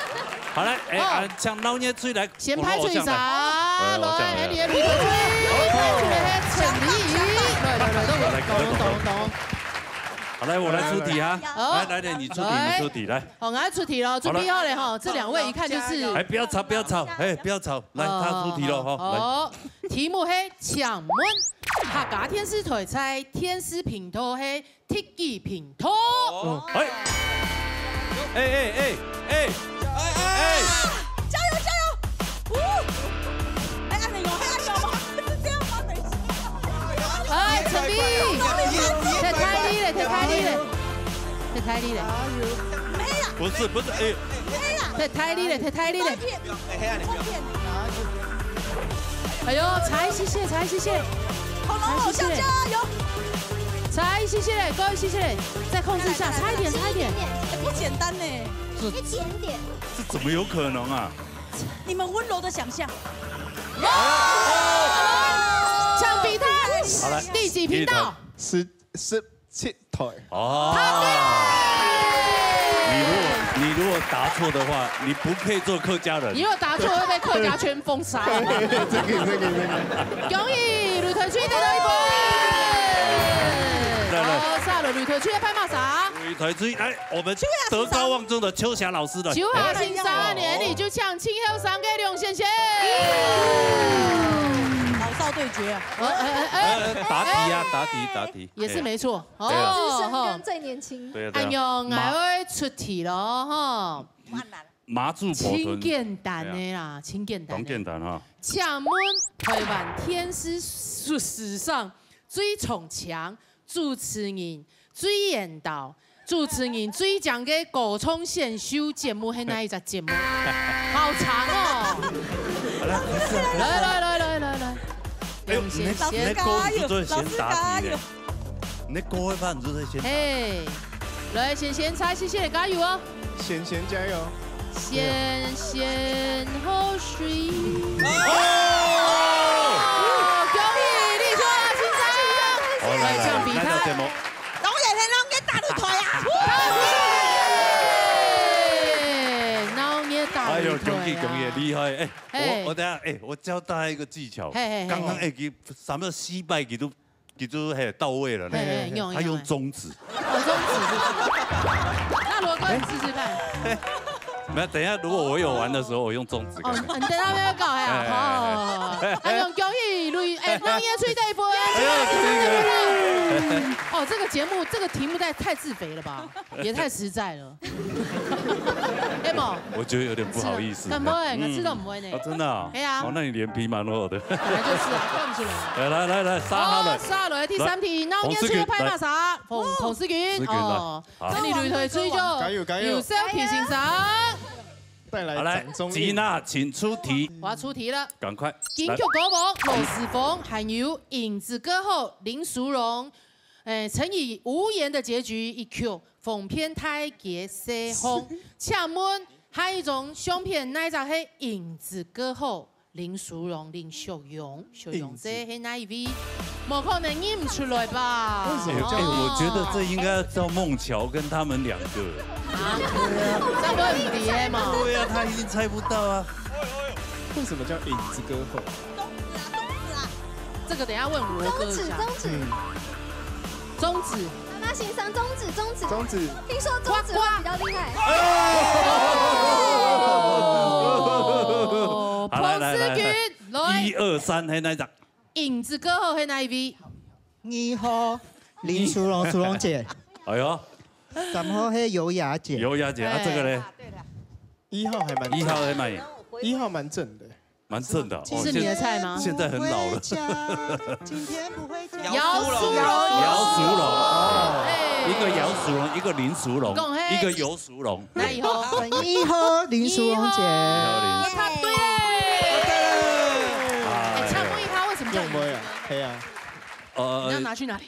好，來，哎，好。啊，請鬧熱隊來，先派出一下，哦，哦，哦，來，哎，你的女的隊，派出來，陳麗儀，來，來，來，來，來，來，來，來。好，來，我來出題啊。好。來，來，來，你出題，來。你出題，來。好，我要出題了，準備好了哈，好了。這兩位一看就是，哎，不要吵，不要吵，哎，不要吵，來，哦，他出題了哈，來。好，題目係，請問客家電視台在電視頻道係 第幾頻道？哦。哎。哎，哎，哎，哎。哎。加油，加油！嗚！哎，按呢有，哎，按呢有嗎？是這樣嗎？等一下。哎，陳碧，太大力了，太大力了，太大力了。沒啦。不是，不是，哎。沒啦。太大力了，太大力了。 哎呀，你不要。哎呦，差一些些，差一些些。恐龍偶像加油！差一些些嘞，各位，謝謝嘞，再控制一下，差一點，差一點。哎，不簡單呢。一點點。這怎麼有可能啊？你們溫柔的想象。搶比他，好了，第幾頻道？十，十七台。哦。你如果，你如果答錯的話，你不配做客家人。你如果答錯，會被客家圈封殺。這個，這個，這個。恭喜擂台隊得到一分。來，來。好，下了擂台隊的拍馬賞。擂台隊，來，我們德高望重的秋霞老師的。秋霞先生，你就像青後生个龍先生。老少對決啊。呃，呃，呃，呃，答題啊，答題，答題。也是沒錯。 哦，對啊。資深跟最年輕。對啊，對啊。哎喲，𠊎會出題咯，吼。麻，麻祖婆屯。真簡單的啦，對啊。真簡單的。當簡單哈。請問台灣電視史上最長青、主持人最緣投、主持人最靚个歌唱選秀節目係哪一隻節目？好長哦。來，來，來，來，來，來。哎呦，你，謝謝。你那個你就先答題呢。 你那个的話，你就在先打。嘿，來，先先猜，謝謝，加油哦！先先加油！先先好水。哦！恭喜你，先生！好，來，來，來，來到節目。當然，讓人家打擂台啊！讓人家打擂台啊！哎呦，恭喜恭喜，厲害！哎，嘿。我，我等下，哎，我教大家一个技巧。嘿，嘿，嘿。剛剛，哎，佢，三个失敗，佢都 佢就，嘿，到位了呢。嘿，嘿，用，他用中指。哦，中指是什麼？那羅哥，你試試看。沒有，等一下，如果我有玩的時候，我用中指看看。哦，你等下要搞哎呀，哎，哎，哎，哎。好，好，好。哎，用恭喜，哎，鬧熱隊得分。哎呀，恭喜，恭喜。哦，這個節目，這個題目太，太自肥了吧？ 也太實在了。有無？我覺得有點不好意思。是啊，敢不會？嗯。可是都不會呢。啊，真的啊？哎呀。哦，那你臉皮蠻厚的。本來就是啊，看不出來。來，來，來，來，殺他了。哦，殺了，第三題，來，鬧熱隊个拍馬啥？洪世軍。洪，洪世軍，洪世軍，來。哦，好。那你擂台隊就加油，加油。由小K先生。帶來，好，來，掌中音。吉娜，請出題。我要出題了。趕快，來。金曲歌王羅時豐，還有影子歌后林淑容， 誒，曾以《無言的結局》一曲紅遍大街小巷。請問，下一張相片哪一隻係影子歌后？林淑容、林淑容，淑容姐係哪一位？無可能認毋出來吧？為什麼叫，哎，我覺得這應該要叫孟喬跟他們兩個。啊？這不很厲害嗎？對啊，他一定猜不到啊。為什麼叫影子歌后？這個等一下問羅哥一下。中指，中指。嗯。 中指。媽媽先生，中指，中指。中指。聽說中指會比較厲害。呱呱。哦，好，來，來，來，來。彭思君，來。一二三，係哪一隻？影子歌后係哪一位？二號，林淑容，淑容姐。哎喲。三號係優雅姐。優雅姐，啊，哎。這個呢？一號還蠻正。一號係哪一位？一號蠻正的。 蠻正的哦。是你的菜嗎？現在，現在很老了。今天不會講。姚淑蓉。姚淑蓉。哎。一個姚淑蓉，一個林淑蓉，講嘿。一個尤淑蓉。哪一號？二號林淑蓉姐。二號林淑蓉。答對。啊，哎，請問一下，為什麼叫影子？用不會啊，可以啊。呃，你要拿去哪裡？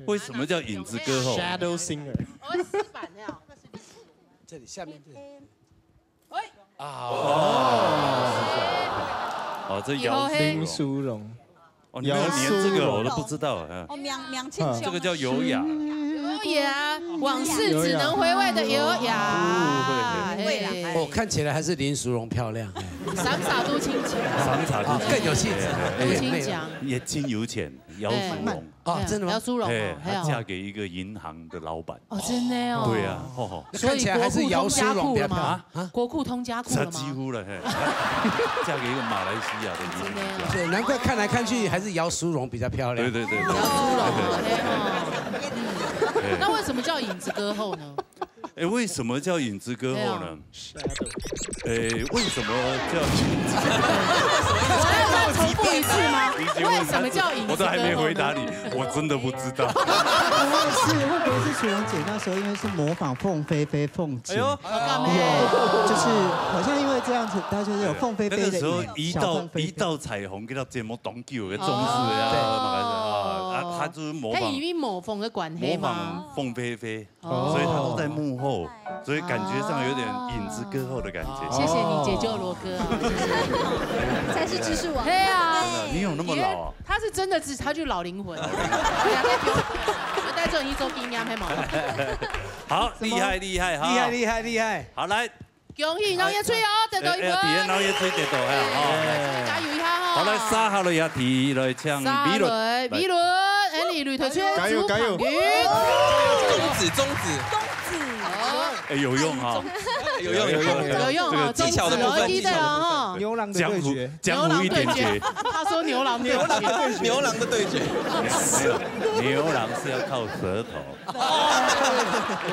為什麼叫影子歌后？Shadow singer。我會死板的哦。這裡下面這裡。 哎。啊，哦。哦，這姚淑蓉。林淑蓉。哦，你沒有黏這個，姚淑蓉。我都不知道，嗯。哦，名，名稱。嗯。這個叫優雅。也啊，往事只能回味的優雅。有呀嘿，哦，看起来还是林淑荣漂亮，哎，三傻都清洁啊，三茶啊，更有气质，都有点魅了。清洁。也真有钱，姚淑荣。哦，真的吗？姚淑荣哎哦，，还有她嫁给一个银行的老板。哦，真的哦。对啊，吼吼。所以看起来还是姚淑荣比较漂亮国库通家库了吗？啊国库通家库了吗？她几乎了，嘿，嫁给一个马来西亚的银行家。真的哦。对，难怪看来看去还是姚淑荣比较漂亮。对对对对。姚淑荣哦，嘿哦。那为什么叫影子歌后呢？哎，为什么叫影子歌后呢？哎，为什么叫？我要再重复一次吗？你已经问为什么叫影子歌后呢？我都还没回答你，我真的不知道。不会是，会不会是楚荣姐那时候因为是模仿凤飞飞凤姐？哎呦，好干嘛？有，就是好像因为这样子，她就是有凤飞飞的那个时候一道小凤飞飞一道彩虹给她节目当久的重视呀，哦那个啊，啊，她就是模仿他因为模仿的关系模吗？仿凤飞飞，哦所以她都在幕后，所以感觉上有点影子歌后的感觉。谢谢你解救罗哥啊，谢谢。才是知识王。对啊，真的，你有那么老啊？他是真的是，他就老灵魂，两个有有带这种一周经验，嘿吗？好，厉害厉害哈，厉害厉害厉害！好来，恭喜，然后也吹哦，得到一分。哎，底下然后也吹得到，哎，好。加油一下哈！好，来，沙哈罗亚提来抢沙比论。雷，比论，哎，你擂台吹加油加油主场中指中指，哦，哎，有用哈，有用有用有用。有用哦，技巧的部分中指哦，记得技巧的部分哦。牛郎的江湖对决，江湖一点绝。他说牛郎对决，牛郎的对决，没有，牛郎是要靠舌头。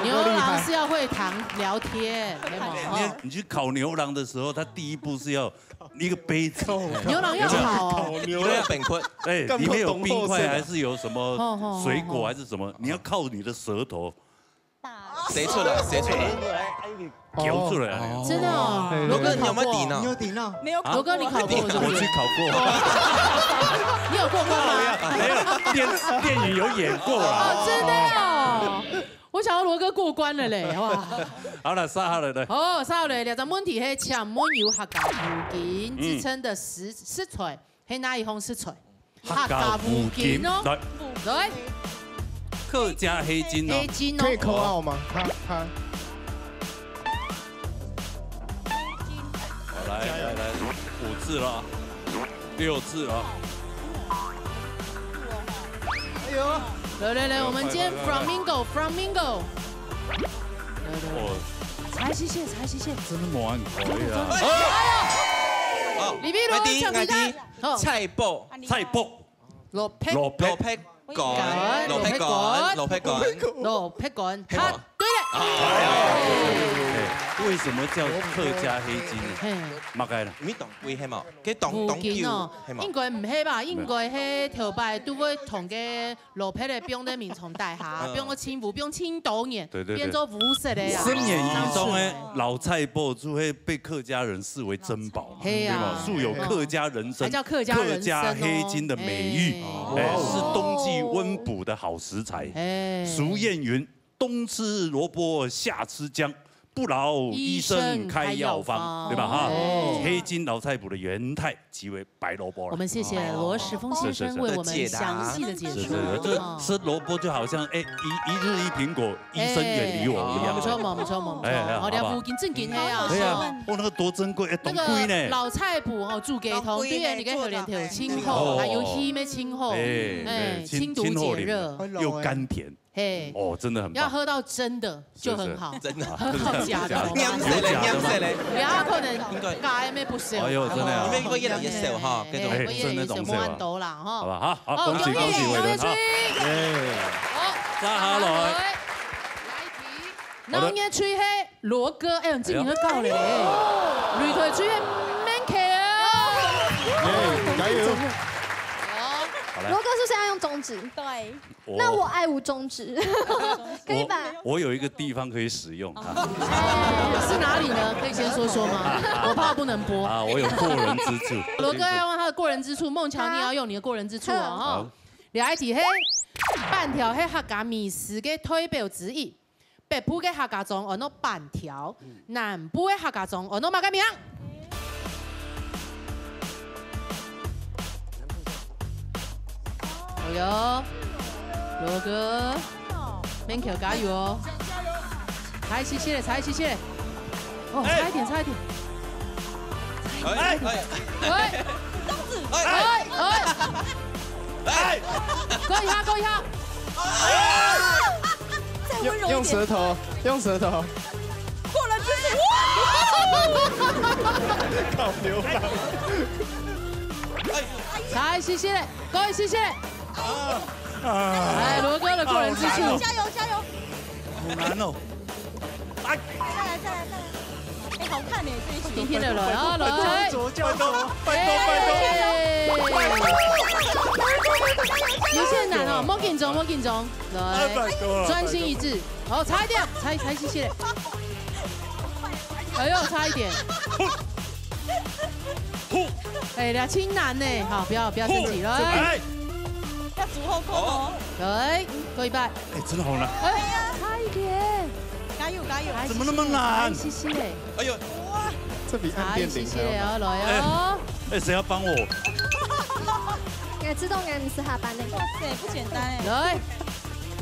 牛郎是要会谈聊天，没有你你去烤牛郎的时候，他第一步是要一个杯子，牛郎要烤哦，牛郎本坤，哎，里面有冰块还是有什哦哦哦么水果还是什么，你要靠你的舌头谁出来谁出来，嚼出来。真的哦。哎罗哥你有没有烤过底呢？你有底呢？没有罗哥，你烤过是不是？我去烤过，你有过关吗？没有电电影有演过啦。哦，真的哦。我想要罗哥过关了嘞，哇！好了，沙哈了的，哦，沙哈了，两个问题，嘿，请问有客家附近之称的食食材，嘿，哪一項食材？客家附近哦，来，來，客家黑金哦黑，金哦可以，call out 吗？他他好来来来，五次了，六次了。哎呦，來來來，我們今天 flamingo flamingo，哦，猜西線，猜西線，真的蛮可以啊。哦，李碧如我知唱其他我知，好，菜脯，菜脯、蘿蔔，蘿蔔、蘿蔔乾，蘿蔔乾，蘿蔔乾，蘿蔔乾，係無好，對了，哎，為什麼叫客家黑金呢？嘿。麼个啦？毋係當貴係無？佢當當久附近哦，係無？應該毋係吧？應該係頭擺都會同个蘿蔔仔放在眠床底下，嗯放个清霧，放清多年，對對對變做烏色个啊。十年以上的老菜脯就會被客家人視為珍寶，嘿啊對吧？素有客家人參、還叫客家人參哦客家黑金的美譽，哎哎，是冬季溫補的好食材。哎，俗諺云：冬吃蘿蔔夏吃薑，不勞醫生開藥方，醫生開藥方對吧？哈，哦黑金老菜脯的原態即為白蘿蔔了。我們謝謝羅時豐先生為我們詳細的解說。是是是，就哦吃蘿蔔就好像哎，一一日一蘋果，醫生遠離我一樣。哎不錯嘛，不錯嘛，不錯。哎哎好，你要好吧附近正經係啊，對啊，哦，那個多珍貴，哎，當貴那個呢。老菜脯哦，煮雞湯，當貴呢對啊，你个口腔清做得好，哦還有氣咩清好，哎哎，哎清清毒解熱，清熱，又甘甜。嘿，哦，真的很棒。要喝到真的就很好，真的喝到假的，黏死嘞，黏死嘞。不要可能應該加咩不少。哎呦，真的啊。因為一個一人一手哈，該種哎，真的當無恁多啦哈。好吧，好，好，好，恭喜恭喜偉倫哈。恭喜。耶，好，沙哈來。來一題，然後呢，吹黑羅哥，哎呦，你這名都夠了嘞，擂台吹黑免客啊。耶，加油！好來羅哥是不是要用中指？對，那我愛無中指，可以吧？我有一個地方可以使用啊。是哪裡呢？可以先說說嗎？我怕不能播。啊，我有過人之處。羅哥要用他的過人之處，孟喬你也要用你的過人之處哦。好哈。了解係，粄條係客家美食个代表之一。北部个客家庄安到粄條，南部个客家庄安到麼个名？哎喲，羅哥，勉強加油哦。差一息息咧，差一息息咧。哦，哎。差一點，差一點。哎，哎，哎。哎，哎，哎。哎。哎。勾一下，勾一下。再溫柔一點。用，用舌頭，用舌頭。過了，就是，哇！搞流浪。哎。差一息息咧，勾一息息咧。啊。哎，羅哥的過人之處。好難哦。加油，加油。好難哦。哎。再來，再來，再來。哎，好看耶，這一局。今天的來啊，來。拜託，拜託，拜託，拜託。哎。有些難哦，莫緊張，莫緊張。來，哎，拜託了，專心一致。好，差一點，差，差一息息。哎呦，差一點。哎，這真難呢，好，不要，不要生氣了。哎。哎。要煮好空哦。來，過一半。哎，真的好難。哎呀，差一點。加油，加油。怎麼那麼難？差一息息咧。哎呦，哇，這比按電鈴還要難。差一息息咧，哦，來哦。哎，哎，誰要幫我？哎，知道哎，毋使下班咧。哇塞，不簡單哎。來，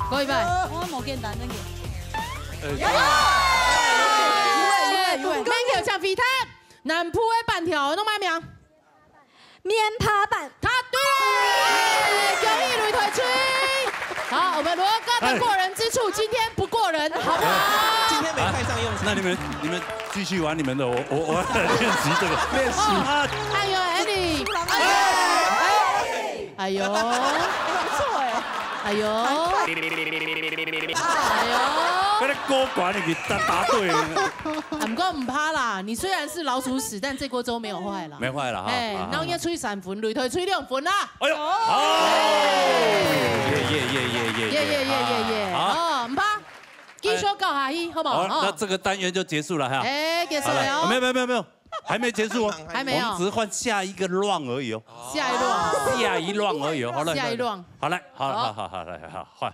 過一半。哦，無簡單，真的。哎，有哎，有哎，有哎。Michael像飛彈，南部的粄條，攏麼名？ 面帕粄。答對了，恭喜擂台吹。好，我們羅哥的過人之處，今天不過人，好不好？今天沒派上用場。那你們，你們繼續玩你們的，我，我，我要練習這個。練習。啊。哎呦，Andy。哎。哎呦。不錯哎。哎呦。哎呦。被那高管給打，打對了。啊，不過毋怕啦，你雖然是老鼠屎，但這鍋粥沒有壞啦。沒壞啦哈。哎，啊。然後應該吹三分，擂台吹兩分啦。哎呦，好。耶，耶，耶，耶，耶，耶，耶，耶，耶，耶。好。哦，毋怕，繼續搞下去，好不好？好，哦。那這個單元就結束了哈。哎，結束了哦。好了，沒有，沒有，沒有，沒有，還沒結束哦。還沒有。我們只是換下一個round而已哦。下一round。下一round而已哦，好了。下一round。好來，好，好。好，好，好，來，好，換。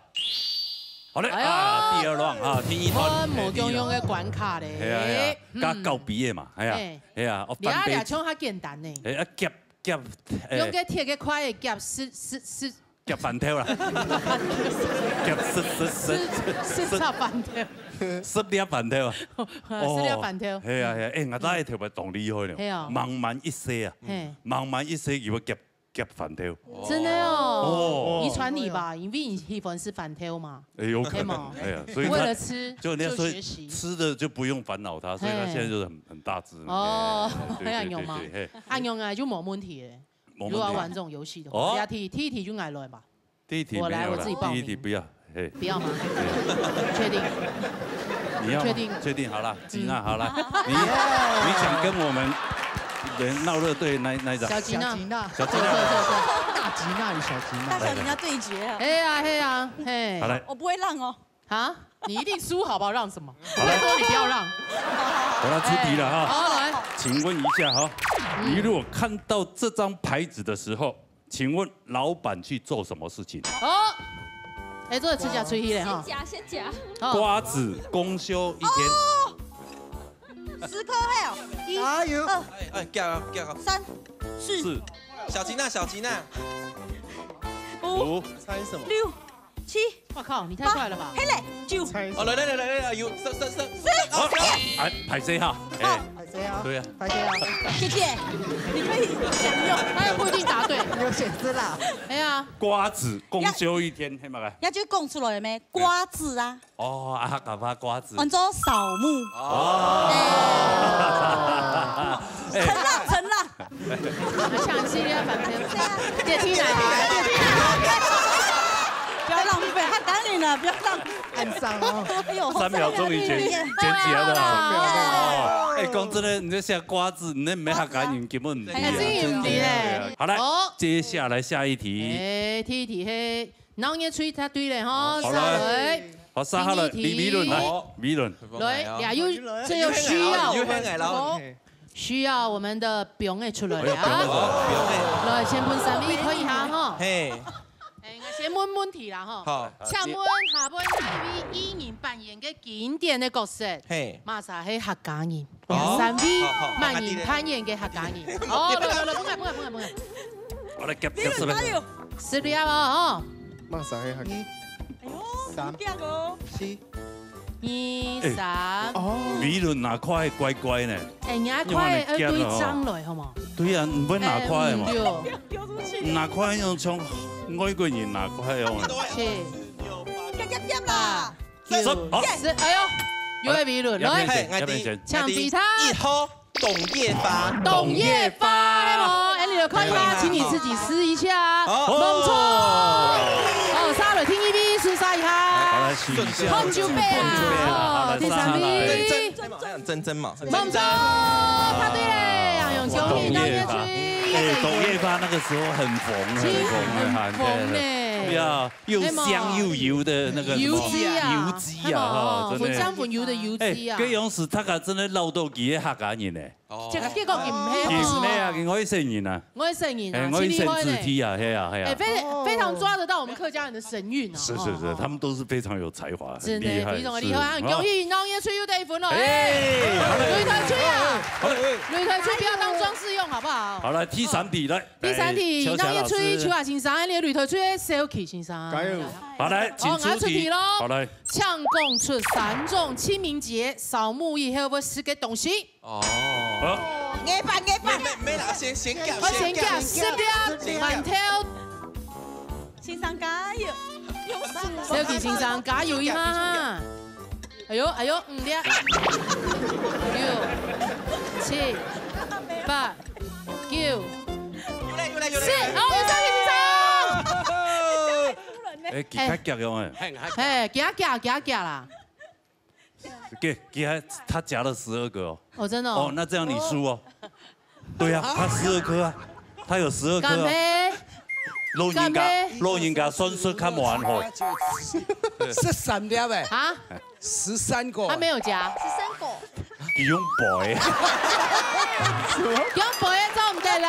好嘞，哎呦。啊，第二round啊，第一團，換無共樣的關卡咧。哎，第一團。嘿啊，嘿啊，嗯。甲告別的嘛，哎呀，嘿。哎呀，哦，你啊，翻白眼。這種較簡單呢。哎，啊，夾，夾，哎。用个鐵个筷子夾，是，是，是。夾飯條啦。夾，是，是，是，是，是，是，是飯條。十粒飯條啊。十粒飯條。哦，嘿啊，嘿啊，哎，𠊎大家特別當厲害呢，嘿哦。茫茫一息啊，嘿。茫茫一息，佢會夾 夾飯條。真的哦。哦。遺傳你吧，因為你喜歡吃飯條嘛。哎，有可能。對嗎？哎呀，所以他為了吃，就人家說就學習。吃的就不用煩惱它，所以他現在就是很，嘿。很大隻嘛。哦，哎，對，對，對，對，嘿。恁樣啊，就無問題了。無問題。如果要玩這種遊戲的話，哦。第一題，第一題就𠊎來吧。第一題沒有了，我來，我自己報名。第一題不要，嘿。不要嗎？對。確定？你要嗎？確定？確定，好了。 吉娜，好了，你，你想跟我們人鬧熱隊那，那一張？小吉娜。小吉娜。小吉娜。坐，坐，坐，坐。大吉娜與小吉娜。大小吉娜對決啊。哎呀，嘿呀，嘿。好，來。我不會讓哦。啊？你一定輸，好不好？讓什麼？好了。拜託你不要讓。我來出題了哈。好，來。請問一下哈，嗯。你如果看到這張牌子的時候， 請問老闆去做什麼事情？哦，哎，做得直接出去了哈。先夾，先夾。哦。瓜子公休一天。哦，十顆嘿哦，一，加油。二，哎，哎，夾啊，夾啊。三，四。四。小吉娜，小吉娜。五。五。猜什麼？六，七。我靠，你太快了吧！八，嘿嘞，九。猜什麼？哦，來，來，來，來，來，有，三，三，三。四。好，好，哎，歹勢哈，哎。好。歹勢啊。對啊。歹勢啊。姐姐，你可以享用。他又不一定答對。有選擇啦。哎呀。瓜子公休一天，係麼个？也就講出來了咩？瓜子啊。哦，啊，客家話瓜子。安做掃墓。哦。哎。承啦，承啦。搶先啊，反正。對啊。電梯來了，電梯來了。不要浪費，太感人了，不要浪費。很傷哦。哎呦，三秒鐘以前，三秒鐘以前。撿起來的好。哦，哎，講真的，你這寫瓜子，你那沒客家人根本毋知啊。哎，真的毋知嘞。好，來，哦。接下來下一題。哎，第一題，嘿，然後你吹他對了哈，好，好，來。來。好，接下來，第一題。美，美倫來，好。美倫。來，呀，又，這又需要，又很矮了。哦。 需要我們的表妹出來啊。哎呀，表妹出來。來，先分三位看一下哈。嘿。哎，𠊎先問問題啦哈。好。請問下背哪一位藝人扮演个經典的角色？嘿。麼儕係客家人？哦。三位，好，好，麼人扮演个客家人？哦，來，來，來，分𠊎，分𠊎，分𠊎，分𠊎。我來夾，夾十粒。十粒哦，哈。麼儕係客家人？哎呦。三、四。二、三。哦。美倫拿筷乖乖呢。哎，你拿筷要對正來，好無？對啊，你毋會拿筷嘛？哎，嗯，對。拿筷用像外國人拿筷用的。是。夾夾夾啦。八、九、十，好。十，哎喲，有个美倫，來，嘿，𠊎請。請比他。一號。 董月發。董月發，係無？哎，你有看一下，請你自己試一下。好。無錯。哦，下來第二位，試一下。好，來試一下。紅酒杯啊，好，第三位。珍珍，還有珍珍嘛。無錯，答對了，哎喲，恭喜董月發。董月發。哎，董月發那個時候很紅，很紅，很紅呢。對啊。 又香又油的那個什麼，油雞啊，油雞啊，哈，真的。很香很油的油雞啊。哎，該樣式大家真的老多幾个客家人呢。哦。這個結果佢毋係，佢毋係啊，佢外省人啊。外省人啊，哎，外省子弟啊，係啊，係啊。哎，非，非常抓得到我們客家人的神韻啊。是，是，是，他們都是非常有才華，很厲害，真的，非常厲害，是，恭喜，然後也吹又得一分了。哎，哎，擂台吹啊，好嘞。擂台吹不要當裝飾用，好不好？好，來，第三題，來。 第三題，哎，秋霞老師。當然出去，秋霞先生，你擂台出去，小琪先生。加油。好，來，請出題。哦，𠊎出題咯。好，來。請講出三種清明節掃墓以後會食个東西。哦。好。愛辦，愛辦。沒，沒，沒啦，先，先講，我先講，先講。十粒饅頭。先生加油。小琪先生，加油一下哈。 哎喲，哎喲，五粒。六、七、八、九。有嘞，有嘞，有嘞。十，哦，有三個先生。哎，佢較遽用哎。嘿，佢較遽，佢較遽啦。給，給他，他夾了十二個哦。哦，真的哦。哦，那這樣你輸哦。 對啊，他十二顆啊，他有十二顆啊。敢咩？老人家，敢咩？老人家算術較無恁好。十三粒欸。啊？十三個。他沒有夾。十三個。佢用背。用背做毋得啦。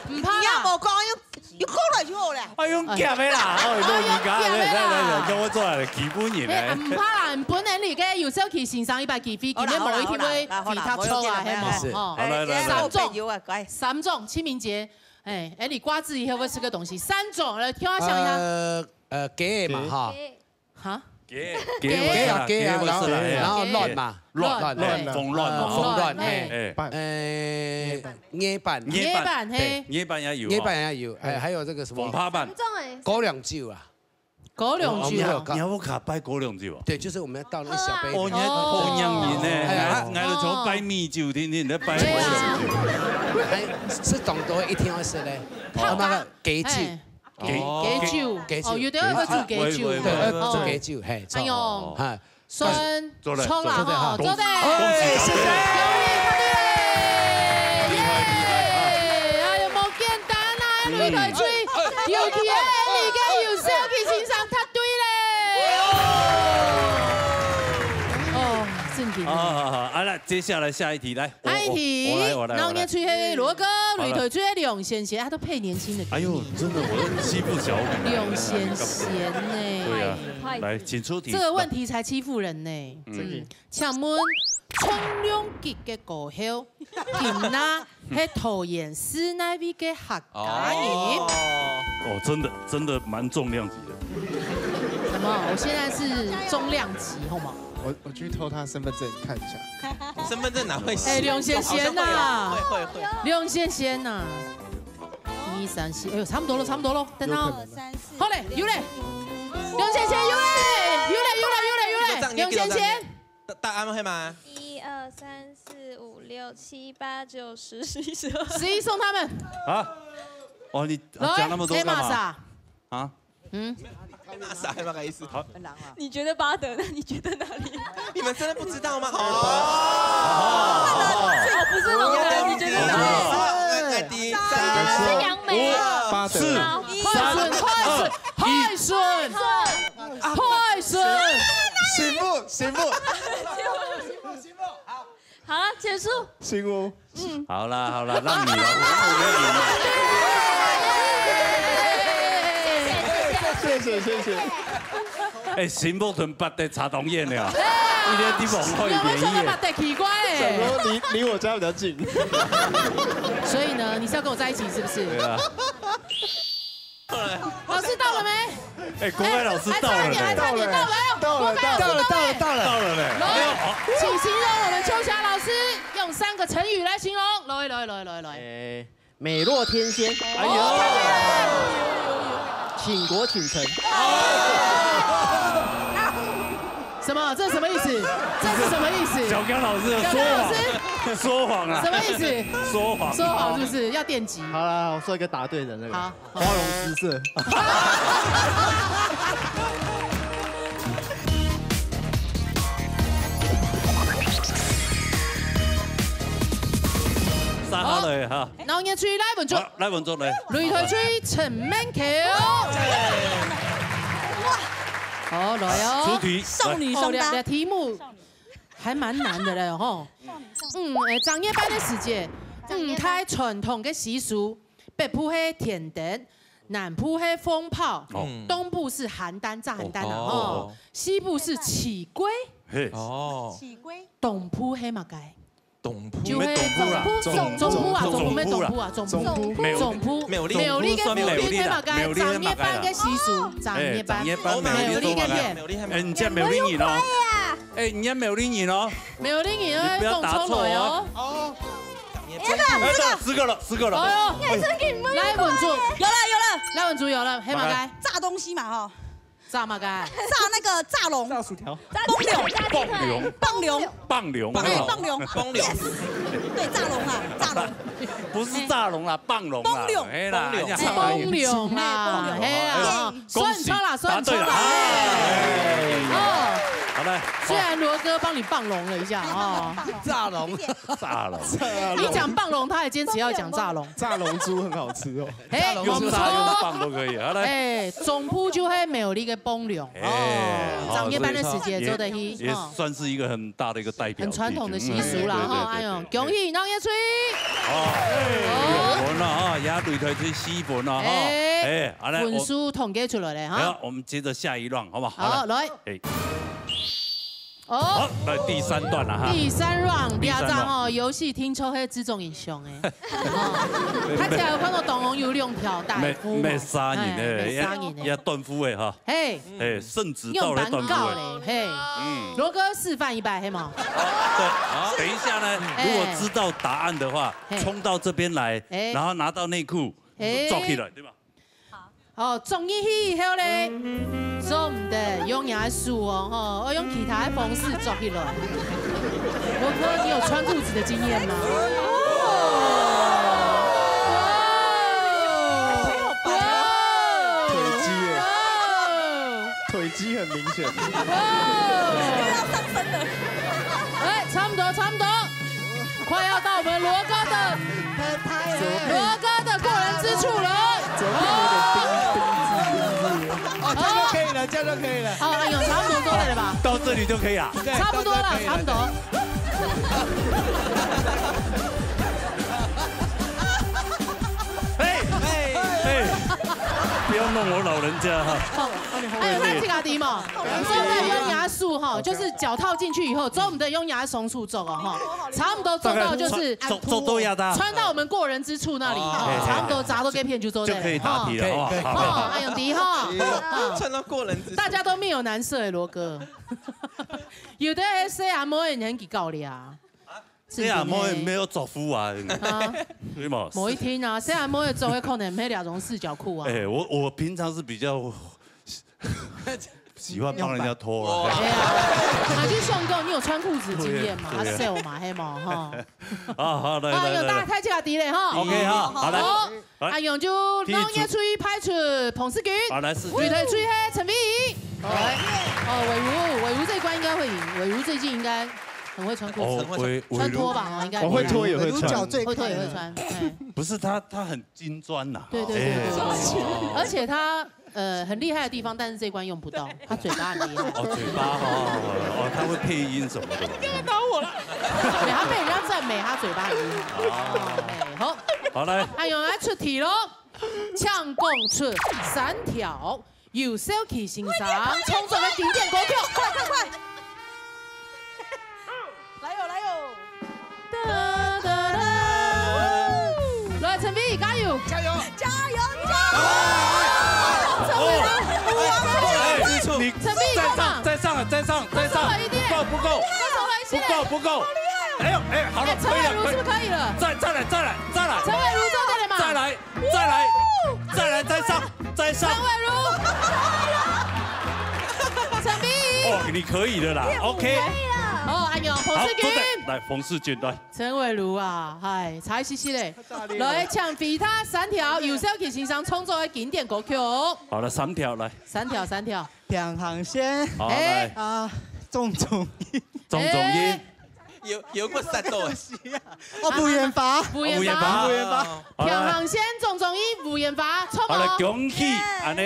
毋怕啦。你也無講用，用過來就好了。啊，用夾的啦，哦，老人家，來來來，用夾的啦。來來，用我做來欺負你呢。哎，毋怕啦，本來你个有小琪先生一擺機會，今天無一定會比他錯啊，好啦，好啦，好啦，係無？哦。好，來來來。三種。 三種清明節，哎，哎，你掛紙以後會食个東西，三種，來，聽我想一下。呃，呃，雞嘛，哈。哈？雞，雞啊，雞啊，雞會食啦，然後，然後卵嘛，卵，卵，卵，哎。紅卵嘛，紅卵，哎。哎。呃，艾粄。艾粄，嘿。對，艾粄也有，艾粄也有，還，還有這個什麼？紅白粄。三種欸。高粱酒啊。 高粱酒啊。哦，你還有，你還有卡拜高粱酒啊？對，就是我們要倒那個小杯的。哦，你還好樣人呢，哎，啊，𠊎，𠊎都全部拜米酒，天天在拜高粱酒。哎，食當多一定要食嘞。泡茶。啊，那個雞酒。哎。雞，哦。雞酒。雞酒。哦，有的人會煮雞酒。會，會，會。對，哦。煮雞酒，嘿，哎喲。哎。 算，做得，做得吼，做得。恭喜，恭喜，恭喜。恭喜，答對了。耶！厲害，厲害啊。哎喲，無簡單啊，擂台吹，尤其係你个有小琪先生答對咧。哦，正經。好，好，好，好，啊，來，接下來下一題，來，我，下一題，我，我來，我來，我來。然後呢，吹黑羅哥，好了。擂台吹黑龍仙仙，他都配年輕的給你。哎喲，真的，我在欺負小米。龍仙仙呢。對啊，來，請出題。這個問題才欺負人呢。 嗯。真的。請問，重量級个過後，今仔係桃園市哪位个客家人？哦。哦，真的，真的蠻重量級的。什麼？我現在是重量級，好嗎？我，我去偷他身份證看一下。身份證哪會寫？哎，龍仙仙吶。會，會，會。龍仙仙吶。一、二、三、四，哎喲，差不多了，差不多了，等等哦。有可能啊。好嘞，有嘞。龍仙仙有嘞，有嘞，有嘞，有嘞，有嘞，龍仙仙。 答，答案係麼个？一、二、三、四、五、六、七、八、九、十、十一、十二。十一送他們。啊？哦，你講那麼多幹嘛？來，黑瑪莎。啊？嗯？黑瑪莎係麼个意思？好。你覺得巴德，那你覺得哪裡？你們真的不知道嗎？哦。哦，不是龍哥，你覺得哪裡？哦，是楊梅。五、四、三、快準，快準，二、一。快準。 快準！幸福，幸福。好了，結束。幸福。嗯。好啦，好啦，讓你了，我，我，我贏了。謝謝，謝謝。哎，幸福同八德差當遠了，一個地方好，一個遠。想說八德奇怪欸。想說離，離我家比較近。所以呢，你是要跟我在一起是不是？對啊。 老師到了沒？哎，国外老师到了呢。还差一点，还差一点，到了，到了，国外老师到了，到了，到了。到了呢。来，哎呦，好。请形容我们秋霞老师，用三个成语来形容。来，来，来，来，来。哎，美若天仙。哎呦。倾国倾城。什么？这什么意思？这是什么意思？小刚老师的说谎，小刚老师。说谎啊。什么意思？说谎。说谎是不是？要电击。好啦，我说一个答对的那个。好。花容失色。杀下来哈。好。然后呢，出来文竹。好，来文竹来。擂台区陈明桥。好，来哦。出题，少女双搭。哦，这，这题目还蛮难的嘞，吼。嗯，呃，正月半个时节，嗯，太传统个习俗，北部是天灯，南部是蜂炮，哦。东部是寒单，炸寒单啊，哦。吼。西部是起龟，嘿。哦。起龟。东部是么个？东部。就係東部啦。中部，中部啊，中部，中部，中部啦。中部，中部啊，中部。中部。苗栗，中部。苗栗，苗栗个，算苗栗啦。苗栗个嘛个，苗栗个嘛个啦。正月半个习俗，正月半。哎，正月半苗栗个，苗栗个。苗栗个。哎，你食苗栗人哦。哎，你食苗栗人哦。苗栗人啊，你不要答錯哦。講出來哦。哦。哎，這個，哎，這個，十個了，十個了。哎呦。哎，這個你們來，文竹。有了，有了。來，文竹有了，係麼个？來。炸東西嘛，吼。 炸麼个？炸那個炸龍。炸薯條。炸雞腿。棒龍。棒龍。棒龍。棒龍。哎，棒龍。棒龍。Yes。對，炸龍啊，炸龍。不是炸龍啦，棒龍啦。棒龍。哎啦，哎呀，棒龍啦，哎，棒龍。哎呀，恭喜，算錯了，算錯了。答對了。哎。哦。好嘞。雖然羅哥幫你棒龍了一下哦。炸龍。炸龍。你講棒龍，他還堅持要講炸龍。炸龍珠很好吃哦。 哎，用炸用棒都可以。好，來。哎，中部就係苗栗个棒龍。哎，哦，好，正月半个時節做得去，所以也，也哦。算是一個很大的一個代表地區。很傳統的習俗啦，嗯，吼，對，對，哎喲，對，對。恭喜，然後也吹。哦，哎，哦。有分了哈，也擂台吹四分了哈。哎，哎，好，來，我，分數統計出來了哈。好，我們接著下一round，好不好？好，好，來。來。哎。 哦。好，來第三段了哈。第三round，第三round。這隻吼，遊戲聽說係這種英雄誒。哦，他竟然有看到當中有兩條大夫嘛。沒，沒殺人的，哎，沒殺人的。也，也斷夫的哈。嘿。哎，聖旨到了斷夫的。用板搞嘞，嘿。嗯。羅哥示範一擺，嘿嘛。對，好，等一下呢，哎。如果知道答案的話，嘿。衝到這邊來，哎。然後拿到內褲，哎。抓起來，對吧？ 哦，捉入去以後咧，做毋得用若个手哦，吼，愛用其他个方式捉起來。我哥，你有穿褲子的經驗嗎？哇哦！哇哦！腿肌耶，哇哦！腿肌很明顯。哇哦！又要上身了。哎，差不多，差不多。 快要到我們羅哥的，羅哥的過人之處了。怎麼變有點冰，冰滋，冰滋？哦，這樣就可以了，這樣就可以了。好，哎喲，差不多做得了吧？到這裡就可以啊？對，差不多了，到這可以了。差不多。哎，哎，哎，不要弄我老人家哈。好，哎，那這個題目，真的有壓縮哈，就是腳套進去以後，做毋得用若个雙手捉哦，哈。 差不多做到就是大概抓，抓，抓到呀，大家。穿到我們過人之處那裡，哦。哈，差不多抓到該片就做得了，就可以答題了，哈。好不好？可以，可以。哦，哎喲，題哈。嗯。穿到過人之處。大家都面有難色欸，羅哥。有的細阿妹年紀高了啊。啊？細阿妹沒有丈夫啊。啊。對嘛？無一定啊，細阿妹著个可能毋係這種四角褲啊。哎，我，我平常是比較 喜歡幫人家脫了。哎呀，還是相公，你有穿褲子經驗嗎？對啊，對啊。啊，瘦嘛，係無？哈。啊，好，來，啊，來，來，來。有大家開這個題嘞，哈。OK，哈，好，來。好，來。哎喲，就第一組。然後也出一排出彭世軍，好，來，世軍。擂台出一排陳飛宇。好。哦，偉如，偉如這一關應該會贏，偉如最近應該很會穿褲子。哦，偉，偉如。穿脫吧，哦，應該。我會脫也會穿。偉如腳最開的。會脫也會穿，哎。不是，他，他很金磚吶。對，對，對，哎。對，對，對。而且他 呃，很厲害的地方，但是這一關用不到，他嘴巴很厲害。哦，嘴巴，哦，哦，哦，他會配音什麼的。你幹嘛打我啦？對，他被人家讚美，他嘴巴很厲害。哦。哎，好。好，來。哎喲，來出題囉。請講出三條由蕭薊先生創作的經典歌曲。快，快，快！ 來喲，來喲。噠，噠，噠。來，陳飛，加油！加油！加油！加油！哦！成功了！再上，再上，再上来一点。不够，不够，再上来一点。不够，不够。好厉害哦。哎呦，哎，好了，哎，陈可以了，可以了。伟如是不是可以了？再，再来，再来，再来。陈伟如做得了吗？再来，再来，再来，再上，再上。陈伟如。陈碧。哦，你可以的啦，OK。可以了。哦，哎呦，彭世好，做得。君。来，彭世君，来。陈伟如啊，嗨，差一息息嘞。太大力了。來，請其他三條由蕭琪先生創作的經典歌曲。好了，三條，來。三條，三條。 平行線。好，哎。來。啊，種種音。種種音。哎。有，有過殺到的。哦，五言法。五言法。五言法。五言法。好，來。平行線，種種音，五言法，出好了，毛。恭喜，耶。恁呢，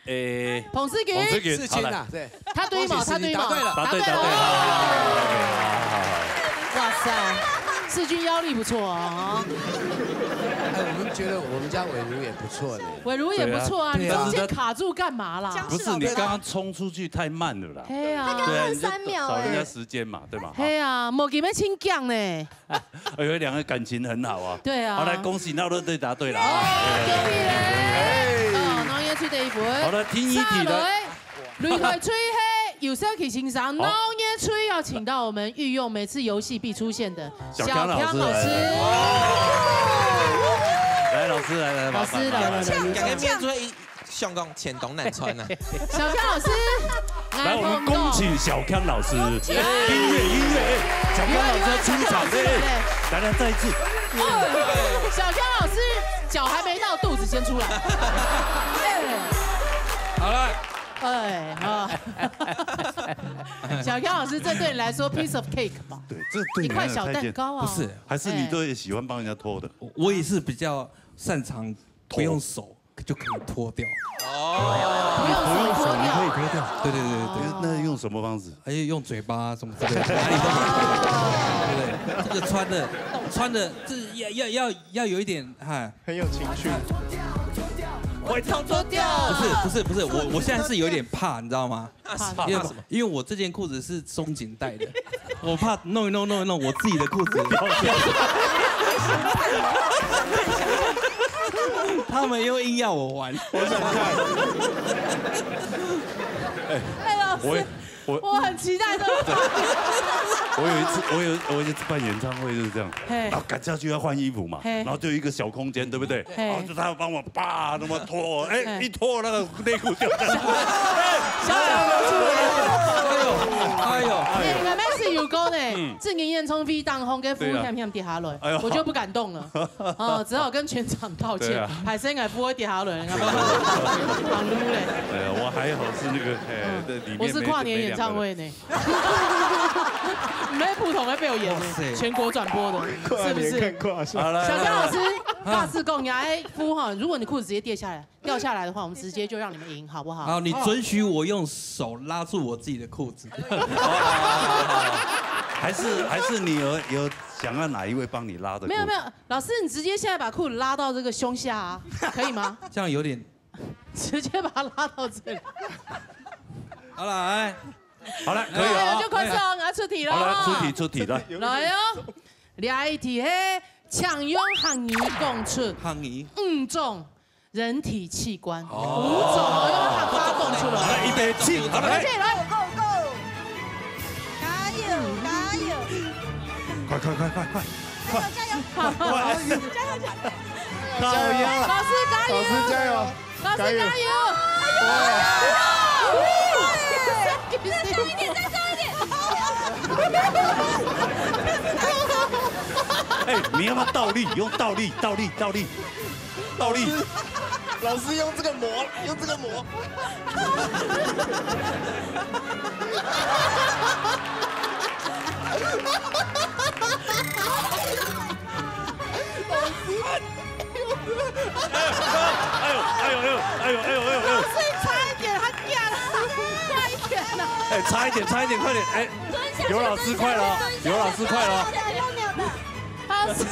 誒，彭世君。彭世君，世君啊，好，來。對。他對嗎？世君，他對嗎？答對了。答對，答對，答對。好，好，好，好，好。哇塞，世君腰力不錯哦。哎，我們覺得我們家偉如也不錯呢。偉如也不錯啊，對啊。你中間卡住幹嘛啦？對啊。不是，你剛剛衝出去太慢了啦。嘿啊。他剛剛三秒欸。對啊，你就少人家時間嘛，對嘛？嘿啊，無佢們親講呢。哎呦，兩個感情很好啊。對啊。好，來，恭喜鬧熱隊答對了啊。哦，恭喜嘞。哎。哦，鬧熱隊得一分。好的，第一題的。再來，擂台吹嘿，由蕭琪先生，好。鬧熱吹要請到我們御用每次遊戲必出現的 小強老師，小強老師。來，來，來。來，老師，來，來，老師，麻煩，来，来，来。麻煩。強个面子，香港钱当难赚啊。小强老師，来，我們恭喜小强老師。恭喜。音樂，音樂，哎，小强老師要出場了，哎，来，来，再一次。哦，小强老師脚還沒到，肚子先出來。好了。哎，啊。小强老師，这对你来说piece of cake 吧？对，这对你来讲太简-一块小蛋糕啊。不是。还是你都也喜欢帮人家拖的？哎。我，我也是比较擅长不用手就可以拖掉。哦。不用手拖掉。不用手也可以拖掉。对，对，对，对。那用什么方式？哎，用嘴巴什么之类的，哪里都可以。对不对？这个穿的，穿的，这要，要，要，要有一点，哈。很有情趣。会脱脱掉。不是，不是，不是，我，我现在是有点怕，你知道吗？怕什么？因为，怕什么？因为我这件裤子是松紧带的，我怕弄一弄，弄一弄，我自己的裤子掉下来。他们又硬要我还。我想看。哎，哎，老师，我也，我，我很期待这个。我有一次，我有，我有一次办演唱会就是这样，嘿。然后赶下去要换衣服嘛，嘿。然后就有一个小空间，对不对？嘿。然后就他要帮我叭那么脱，哎，嘿。一脱那个内裤掉下来。哎，小小的出来。哎呦，哎呦。哎，你们是有讲呢，嗯。正经演唱会当中个服务对啊。险险跌下来，哎呦。我就不敢动了。哦，只好跟全场道歉。对啊。歹势，我服务跌下来，然后忙碌嘞。哎呀，我还好是那个，哎，嗯，在里面没，我是跨年演唱会呢。没两个人。没普通的表演呢，哇塞。全国转播的，跨年是不是？看跨年。好，来，小强老师，来，来。大致讲，你还服务哈，如果你裤子直接跌下来，掉下来的话，我们直接就让你们赢，好不好？好，你准许我用手拉住我自己的裤子。还是，还是你有，有想要哪一位帮你拉的裤子？没有，没有，老师，你直接现在把裤子拉到这个胸下啊，可以吗？这样有点直接把它拉到这里。好了，来。好了，可以了啊。哎，就开始哦，哎。我要出题了哈。好，来，出题，出题，来。来哦，第一题，嘿，请用客语讲出客语。五种人体器官。哦。五种哦，用客话讲出来。来，预备，起，好，来。来，起来。Go, go, go。加油，加油。快，快，快，快，快。加油，加油。快，快。加油，加油。加油。老师加油。老师加油。 老师加油！加油！加油！再上一点，再上一点！哎，你要不要倒立？用倒立，倒立，倒立，倒立。老师用这个磨，用这个磨。老师。 哎呦，哎呦，哎呦，哎呦，哎呦，哎呦，哎呦。老师，你差一点，他掉了，差一点呢。哎，差一点，差一点，快点，哎，刘老师快了哦，刘老师快了哦。老师，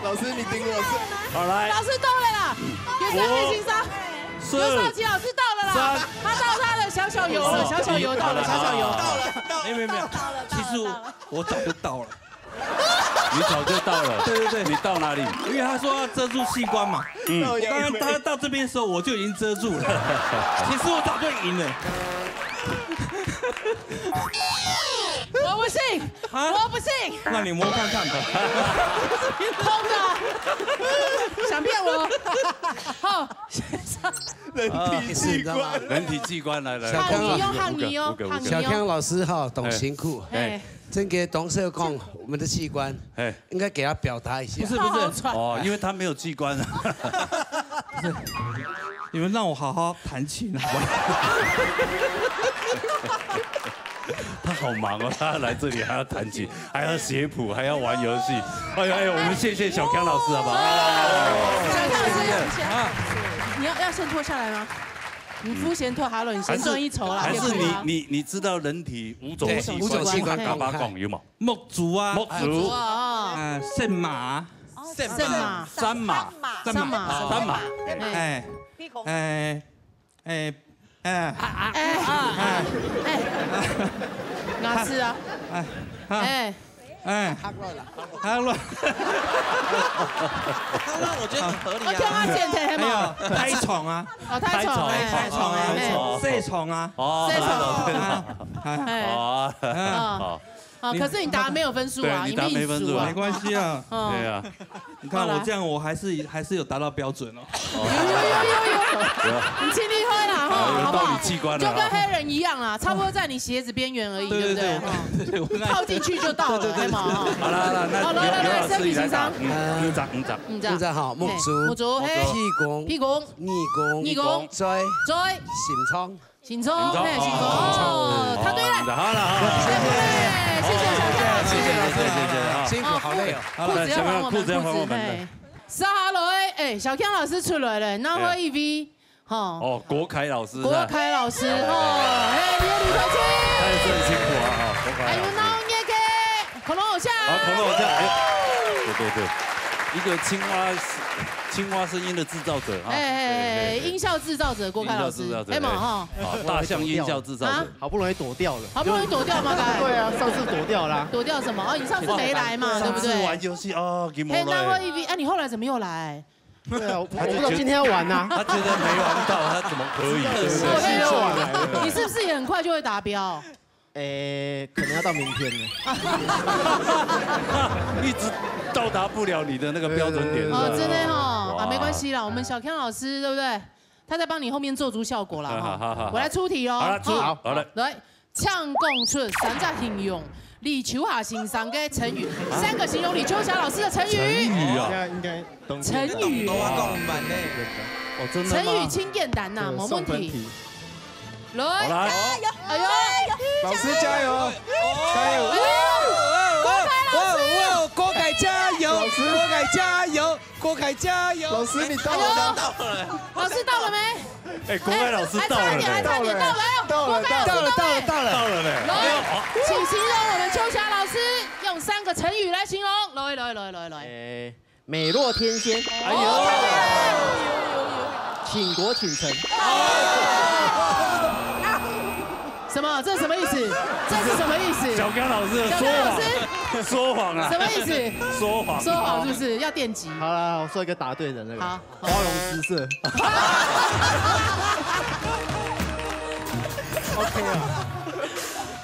老师，你顶我是。好，来。老师到了啦，有三位先生，是。刘少奇老师到了啦，三。他到他的小小游了，小小游到了，小小游。到了，到了，没有，没有，没有，到了，到了，其实我，到了。我早就到了。你早就到了。对对对。你到哪里？因为他说要遮住器官嘛。嗯。我刚刚他到这边的时候，我就已经遮住了。其实我早就赢了。我不信，啊？我不信。那你摸看看吧。空的，想骗我？好，先生。人体器官。人体器官来来。好，你用，好，你用，五个五个五个好，你用。小康老师哈，懂辛苦。哎，真个董事讲，我们的器官哎，应该给他表达一下。不是不是好好喘哦，因为他没有器官啊。你们让我好好弹琴好不好？他好忙哦，他来这里还要弹琴，还要写谱，还要玩游戏。哎呦哎呦，我们谢谢小康老师好不好？小康老师，啊，你要要先脱下来吗？你肤先脱好了，你先转一筹啦，还是你别哭啊。你你知道人体五种对器官？五种器官打巴讲有吗？目珠啊，目珠、目珠啊，啊，肾马，肾马、三马、三马、三马、哎，哎，哎，哎，哎哎哎，牙齿啊，哎，啊，哎，哎，还有卵，那我觉得很合理我听啊。他剪的还嘛，有胎虫啊，哦，胎虫，哎胎虫啊哎，疥虫啊，哦，疥虫啊，哦，疥虫啊，哎，哎，好，哦，可是你答案没有分数啊，对你答案没分数啊你没输啊没关系啊。哦对啊，你看我这样，我还是还是有达到标准哦。有有有有有，你尽力喝啦哈，啊有好不好？道理器官了就跟黑人一样啦，差不多在你鞋子边缘而已，对不对？哈对，我跟他套进去就到了，对对对哎嘛哈。好了好了，那好来来来刘刘老师你来打三比三，嗯，鼓掌鼓掌。嗯，这样现在哈，目珠、目珠，嘿，目珠屁股、屁股、耳公、耳公嘴、嘴、心脏。心脏，心脏嘿，心哦脏，哦，答对了。好了好了好了，谢谢小康老师，谢谢老师，谢谢谢谢啊。辛苦，好累哦。好裤子要还我们，裤子要还我们嘿。接下来，哎，小康老师出来了，拿回一位，哈，哦，国凯老师是吧？国凯老师，哦，哎，你的女朋友。他也是很辛苦啊，哈，国凯哎呦，老师。那我念给恐龙偶像。好，恐龙偶像，哎，对对对，一个青蛙青蛙声音的制造者啊，哎哎哎，对对对音效制造者郭凯老师音效制造，者哎嘛哈，好，大象音效制造啊者。好不容易躲掉了，好不容易躲掉吗？刚才对啊，上次躲掉啦。躲掉什么？哦，你上次没来嘛，对不对？上次玩游戏哦，给嘿，那会一 V，哎，你后来怎么又来？对啊，我不知道今天要玩呐。他觉得没玩到，他怎么可以？对不对？你是不是也很快就会达标？诶，可能要到明天了。一直到达不了你的那个标准点。哦，真的哈，啊，哇没关系啦，我们小康老师对不对？他在帮你后面做足效果啦哈。我来出题哦。好了，出好了。来，抢讲出三个形容李秋霞先生的成语，三个形容李秋霞老师的成语。成语啊，在应该冬成语都要讲满呢。哦，真的成语吗？轻简单呐，没问题。来，好来，哎呦，老师加油，加油！哎呦，郭凯老师，哇，郭凯加油，郭凯加油，郭凯加油！老师你到了吗？老师到了没？哎，国外老师到了还差一点，还呢，差一点到了，哎呦，到了，郭凯老师到了，到了，到了。到了呢。来，请形容我们秋霞老师，用三个成语来形容。来来来来来，诶，美若天仙，哎呦，倾国倾城。什么？这是什么意思？这是什么意思？小刚老师的说小刚老师谎，说谎啊，什么意思？说谎，说谎是不是要电击？好了，我说一个答对的那个。好，花容失色。OK 啊。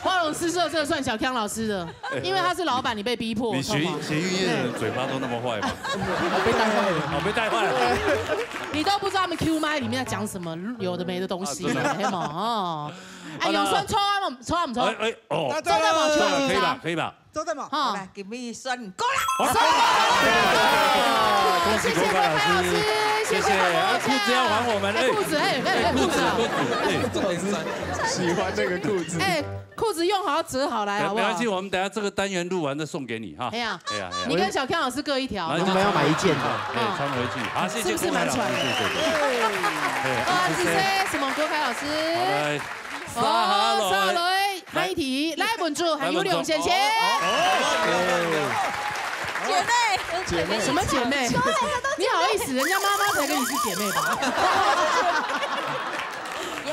花容失色，这个算小康老师的，因为他是老板，你被逼迫。你学学音乐的人嘴巴都那么坏吗？被带坏了。好，被带坏了。你都不知道他们 Q 麦里面在讲什么，有的没的东西，啊真的黑毛哦。哎，好了有算错啊吗？错啊，错啊。哎哎哦，真的吗？可以吧，可以吧。做得冇？好好啦，今日算过啦。恭喜郭凯老师，谢谢郭凯老师，谢谢。谢谢郭老师裤子要还我们，哎，裤子，哎哎哎，裤子啊，裤子，哎。重点算。喜欢那个裤子。哎，裤子用好要折好来，好不好？没关系，我们等下这个单元录完再送给你哈。哎呀，哎呀哎呀，你跟小康老师各一条。来我们要买一件的。哎，穿回去。好，谢谢是不是郭凯老师，蛮帅谢谢谢谢。啊，是谁？什么郭凯老师？好来，哦，撒哈罗。撒哈罗，下一题，来文竹，还有两先生。哦姐妹，姐妹，什么姐妹？你好意思？人家妈妈才跟你是姐妹吧？耶，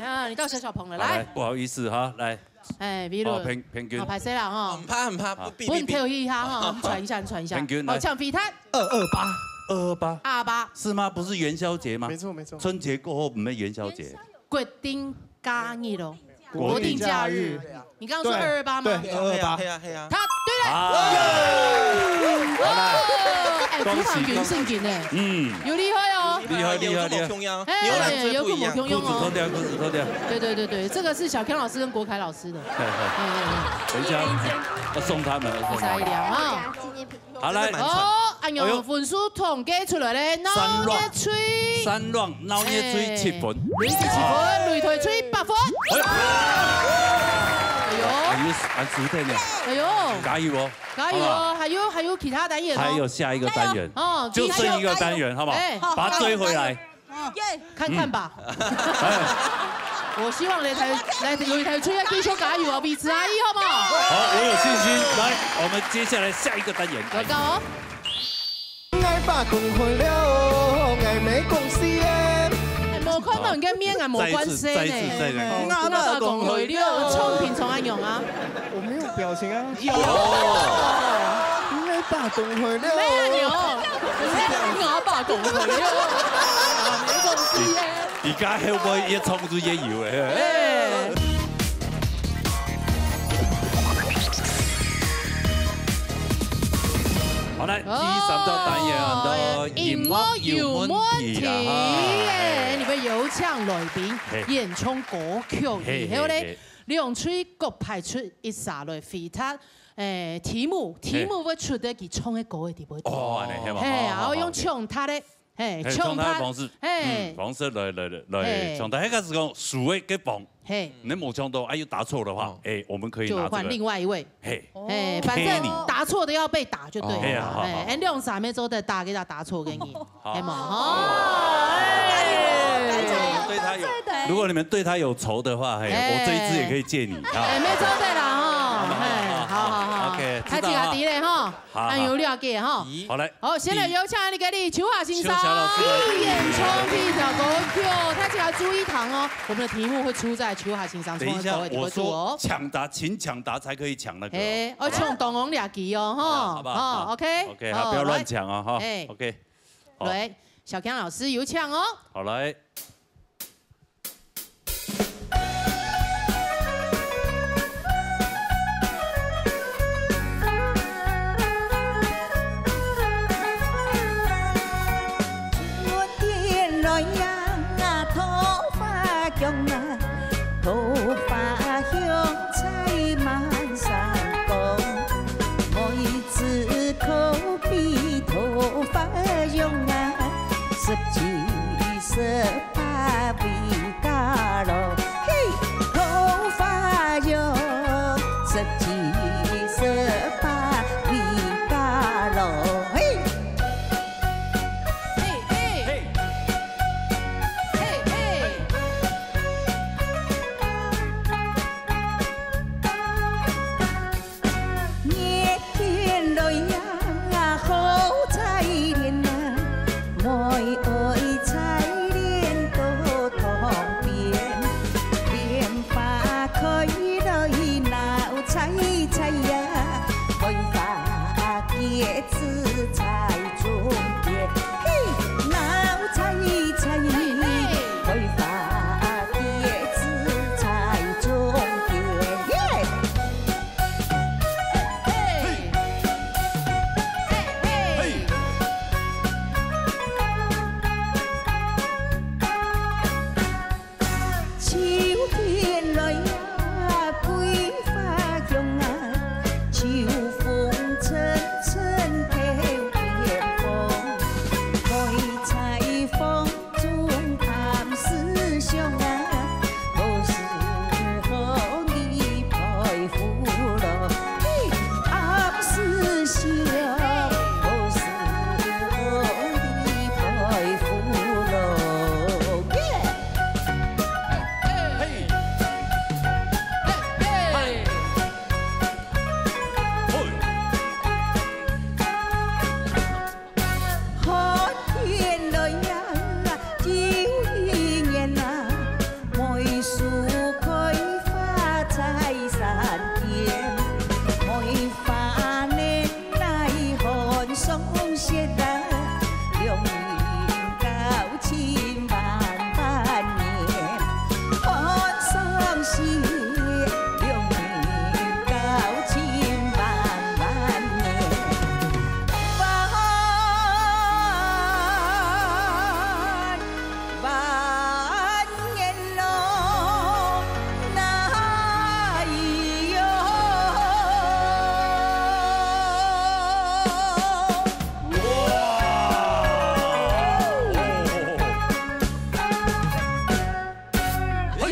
哎，啊，你到小小棚了，好，来。来，不好意思哈，来，哎，比如，哦，平-，平均。好，歹勢啦哈。毋怕，毋怕，好。不，避，避，避。分你跳一下哈，我們喘一下，你喘一下。平均，好，來。請飛彈。二二八。二二八。二二八。是嗎？不是元宵節嗎？沒錯，沒錯。春節過後，我們元宵節。國定假日哦。國定假日。國定假日。你剛剛說二二八嗎？對，二二八。係啊，係啊。答對了。啊。哦，哎，恭喜，主場懸勝緊呢。嗯。有厲害哦。厲害，厲害，厲害。有目共睹啊。哎，牛郎織布一樣。有目共睹。褲子脫掉，褲子脫掉。對，對，對，對，這個是小Ken老師跟國凱老師的。嘿，嘿。哎，哎，哎。等一下，要送他們，要送他們。一人一張。好，來。真的蠻慘。哦，哎喲，哎喲。分數統計出來了，三浪。鬧熱隊。三浪，鬧熱隊七分。哎，累積七分，擂台隊八分。哎。哎喲。哎喲，還輸忒呢。哎喲。加油哦。加油哦，好不好？還有，還有其他單元哦。還有下一個單元。哦，就剩一個單元，好不好？哎。把它追回來。耶。看看吧。嗯。哎。我希望擂台，來，擂台隊要繼續加油哦，維持下去，好不好？好，我有信心。來，我們接下來下一個單元。來。來到哦。𠊎爸講好了，𠊎毋會講死个。哎，無看到你个面，𠊎無關係呢。再一次，再一次，再一次。𠊎爸講好了，唱平常恁樣啊。我沒有表情啊。有。𠊎爸講好了。沒有，你哦。𠊎爸講好了，啊，毋會講死个。你，你剛才會不會越唱就越有欸？哎。 好，來，第三道單元啊，哦，音樂有問題啦，音樂有問題，哈。哎，你們有請來賓，嘿。演唱歌曲，嘿，以後呢，嘿，嘿。兩隊各派出一儕來回答，誒，題目，題目會出在佢唱个歌个裡背。哦，恁樣，係無？係，好，好，好，然後用OK。搶答个，係，嘿，搶答，搶答个方式，係。嗯，方式來，來，來，來，係。搶答。該個係講輸个該方，係。你無搶到，啊，又答錯的話，哦。哎，我們可以拿這個。就換另外一位。嘿。哦。哎，反正答錯的要被打就對了。哦。哎呀，好，好，哎，好。哎，兩儕乜做得打，給他答錯給你。 好。係無？哦，哎。如果你們對他有，如果你們對他有仇的話，嘿，哎。我這一支也可以借你啊。哎，沒錯的啦，吼，好，好，哎，好，好，好，好。OK，大家知道啊。知咧，吼，好，好。恁有了解，吼。好，來。好，現在有請𠊎等个秋霞先生，秋霞老師來。演唱第一條歌曲，大家注意聽哦，我們的題目會出在秋霞先生唱的歌的裡背哦。等一下，我說搶答，請搶答才可以搶那個哦。哎，哦，好不好？搶答王兩題哦，吼。好不好？好不好？哦，OK。OK，好，好，不要亂搶哦，哈。來。哎。OK。 好。來，小強老師有請哦。好，來。 嘿，嘿。嘿，嘿。嘿，嘿。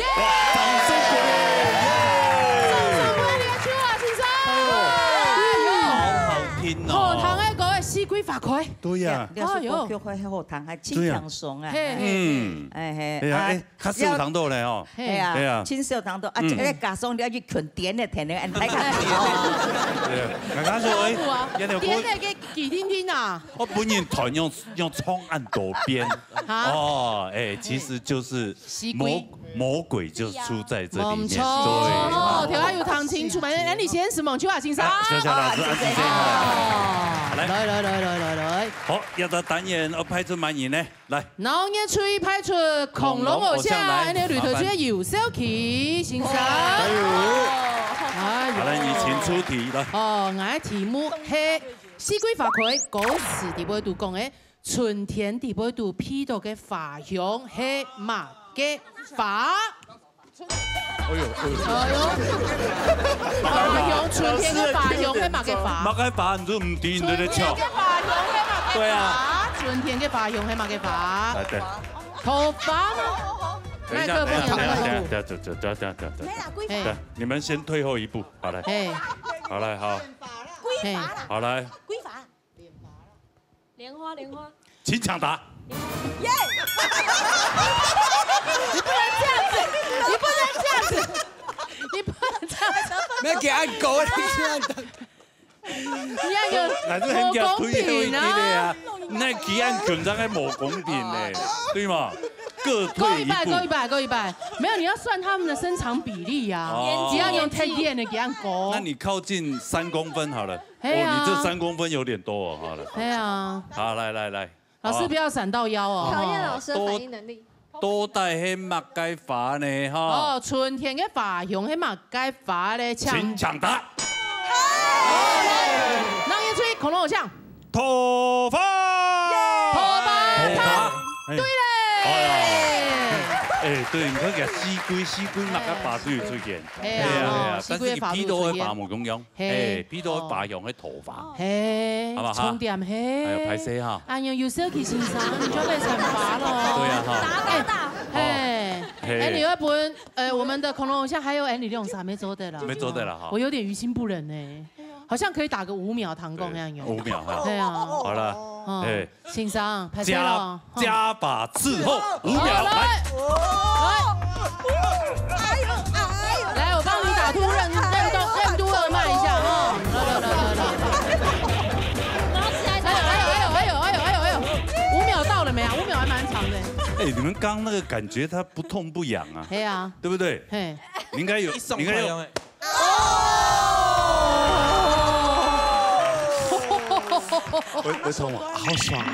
耶！掌聲鼓勵，耶！掌聲鼓勵，秋霞先生。哎呦，哎呦。好好聽哦。好聽个歌，四季花開。對呀。哎呦。這首歌曲還好聽，還真輕鬆啊。嘿。嗯。哎嘿，哎呀，啊，哎，較少聽到咧哦。嘿。哎呀，哎呀。真少聽到啊，嗯。這個加上你要去綑點的，天天安排看。對啊，剛剛說，哎，有啊，有點歌。點那個給聽聽啊。哦，本人團用，用衝岸多邊。啊。哦，哎，其實就是魔，西瓜。 魔鬼就出在這裡面。無錯，對。哦，頭下有聽清楚嘛？哎，你先是夢秋霞先生。哎，秋霞老師，啊，謝謝。哦，好嘞。來，來，來，來，來，來。好，這隻單元，哦，派出麼人呢？來。然後呢，出一派出恐龍偶像，恐龍偶像，來，恁呢，裡頭就有小琪先生。麻煩。加油。哎呦。好嘞，你請出題，來。哦，𠊎个題目係四季花開，歌詞裡背肚講个， 春天裡背肚鼻著个花香係麼个花？哎呦，哎呦。哎呦。花香，春天个花香係麼个花？麼个花，你都毋知，你都在笑。春天个花香係麼个花？對啊。春天个花香係麼个花？哎，對。桃花嗎？等一下，耐克風。等一下，等一下，等一下，等一下，等一下，等一下，等一下。沒啦，桂花。哎。對，你們先退後一步，好，來。哎。好，來，好。桂花啦。好，來。桂花。 蓮花，蓮花。請搶答。耶！你不能這樣子，你不能這樣子，你不能這樣子。你要給他勾，你這樣子。你要有，還是很無公平啊。那給俺緊張的無公平呢，對嗎？各退一步。勾一擺，勾一擺，勾一擺。沒有，你要算他們的身長比例啊。哦。你要用太遠的給俺勾。那你靠近三公分好了。 嘿啊。哦，你這三公分有點多哦，好了。嘿啊。好，來，來，來。老師不要閃到腰哦。考驗老師的反應能力。多，多帶係麼个花呢，哈？哦，春天个花香係麼个花咧？請。請搶答。哦，來，讓一吹恐龍偶像。桃花。桃花，桃花。嘿。對咧。哎呀。哎，對，你看這四季，四季麼个花都有出現。嘿啊，嘿啊，嘿啊，吼，四季个花都有出現。但是佢鼻到个花無共樣。 嘿，嘿，鼻到花香个桃花。哦。嘿，好不好？重點嘿。哎呀，歹勢哈。哎呀，有時候其實上，你就被懲罰了。對啊，哈。打打打。哎，嘿。嘿。哎，你會分，呃，我們的恐龍偶像還有Andy兩儕沒做得了。沒做得了哈。我有點於心不忍呢，好像可以打個五秒糖果那樣有。對，五秒哈。對啊。好了，嗯。哎。 先生，歹勢咯。加，加把伺候，五秒，好，來。來。來。哎呦，哎呦。來，我幫你打呼任，任督，任督二脈一下，哦。來，來，來，來，來。哎呦，哎呦，哎呦，哎呦，哎呦，哎呦，哎呦。五秒到了沒啊？五秒還蠻長的。哎，你們剛剛那個感覺它不痛不癢啊，嘿啊。對不對？嘿。你應該有，一爽快哦。你應該有 哦！會，會痛嗎？好爽啊！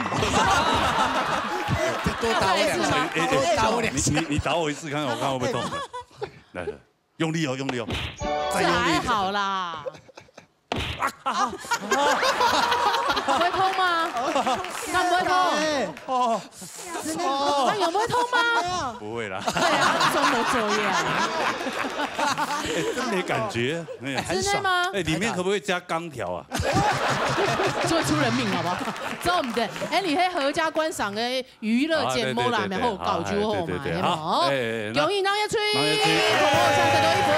多打我兩下，哎，哎，哎，多打我兩下。你，你，你打我一次看看，我看會不會痛。來，來，用力哦，用力哦，再用力一點。這還好啦。會痛嗎？敢會痛？哦， 真的嗎？那有沒有痛嗎？不會啦。對啊，裝模作樣。哎，真沒感覺，哎，真的嗎？哎，裡面可不可以加鋼條啊？做出人命好不好？做毋得。哎，你係合家觀賞个娛樂節目啦，啊，對，對，對，對，然後搞就好嘛，哎，對，對，對，有沒有？好，哎，哎，恭喜鬧熱吹，鬧熱吹。好，上得到一分。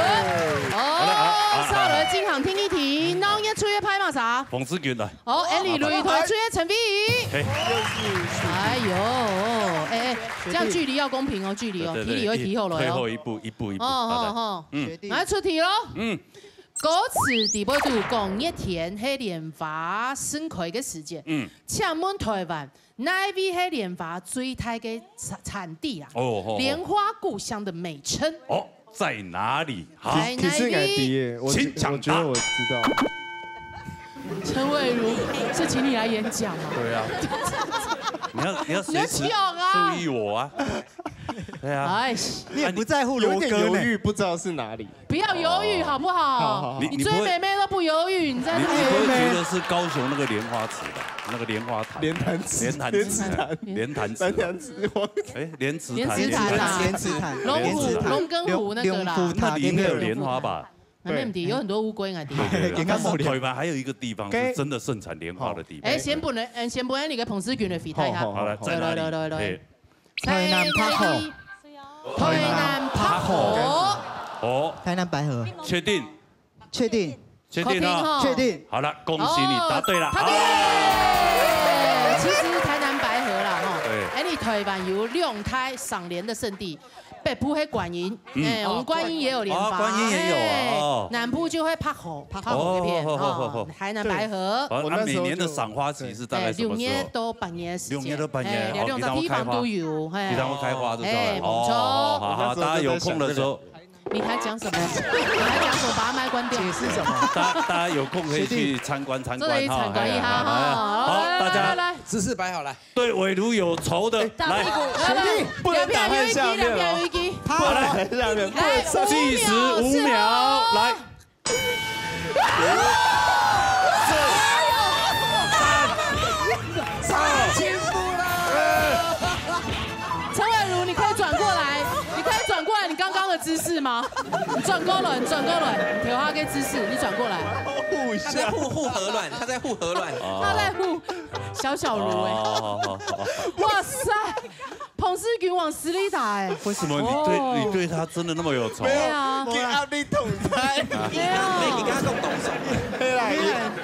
好了，啊，啊，啊。哦，上來進行聽一聽，鬧熱吹个牌嘛啥？馮志軍來。 哦，Andy擂台吹个陳飛宇。嘿。哎呦，哎，哎，這樣距離要公平哦，距離哦，對，對，對，體力會提好了哦。退後一步，一步，一步。哦，好，來。哦，哦。嗯。來出題咯。嗯。歌詞底背肚講熱天係蓮花盛開个時節。嗯。請問台灣哪位係蓮花最大个產，產地啊？哦，哦，哦。蓮花故鄉的美稱。哦。 在哪裡？好。在哪裡？其，其實應該第一，我覺，請搶答。我覺得我知道。陳偉儒，是請你來演講嗎？對啊。你要，你要隨時你要搶啊。注意我啊。對啊。哎，你也不在乎有一點猶豫，劉哥呢。不知道是哪裡。不要猶豫，好不好？好，好，好。你，你不會，你追妹妹都不猶豫，你在那邊。你，你不會覺得是高雄那個蓮花池吧？那個蓮花潭。蓮潭池。蓮潭池。蓮池潭。蓮潭池。蓮潭池。哎，蓮池潭。蓮池潭啊。蓮池潭。龍湖，蓮池潭。龍跟湖那個啦。龍，龍湖潭。那裡應該有蓮花吧？那邊有很多烏龜啊，對。對，對，對。但是台灣還有一個地方是真的盛產蓮花的地方。哎，先不能，哎，先不能那個彭世群的肥太哈。好，好，好。好，來，在哪裡？來，來，來，來。哎。 台南白河。台南白河。哦。台南白河。確定？確定。確定啊？確定吼。確定。好了，恭喜你答對了。哦，答對。好。其實台南白河啦，吼，對。哎，你台灣有兩大賞蓮的聖地，北部係觀音，嗯。哎，我們觀音也有蓮花，哦，觀音也有啊，哎，哦。南部就會白河，白河那邊，哦，好，好，好，好。哦，台南白河。對。哦，那每年的賞花期是大概什麼時候？哎，六月到八月 時間。六月到八月，哎，哦，兩隻地方都有，嘿。平常會開花。平常會開花，對不對？哎，沒錯。哦，好，好，大家有空的時候。你還講什麼？你還講什麼？把它麥關掉。解釋什麼？大，大家有空可以去參觀參觀，做得去參觀一下哈，哈。哎，好，來，大家來，來，來。知識擺好來。對偉儒有仇的，來。打屁股。學弟，不能打太下面哦。兩邊有一支，兩邊有一支。不能打太下面，不能上。來，計時五秒，五秒。來。 陳偉儒，你可以轉過來，你可以轉過來，你剛剛的姿勢嗎？你轉過來，你轉過來，你調下个姿勢，你轉過來。互相。他在互，互和卵，他在互和卵。哦。他在互小小滷欸。哦，好，好，好，好。哇塞，彭氏君王斯利达欸。為什麼你對，哦。你對他真的那麼有仇？對啊。給壓力同在。對啊。你跟他共動手。對啦，有，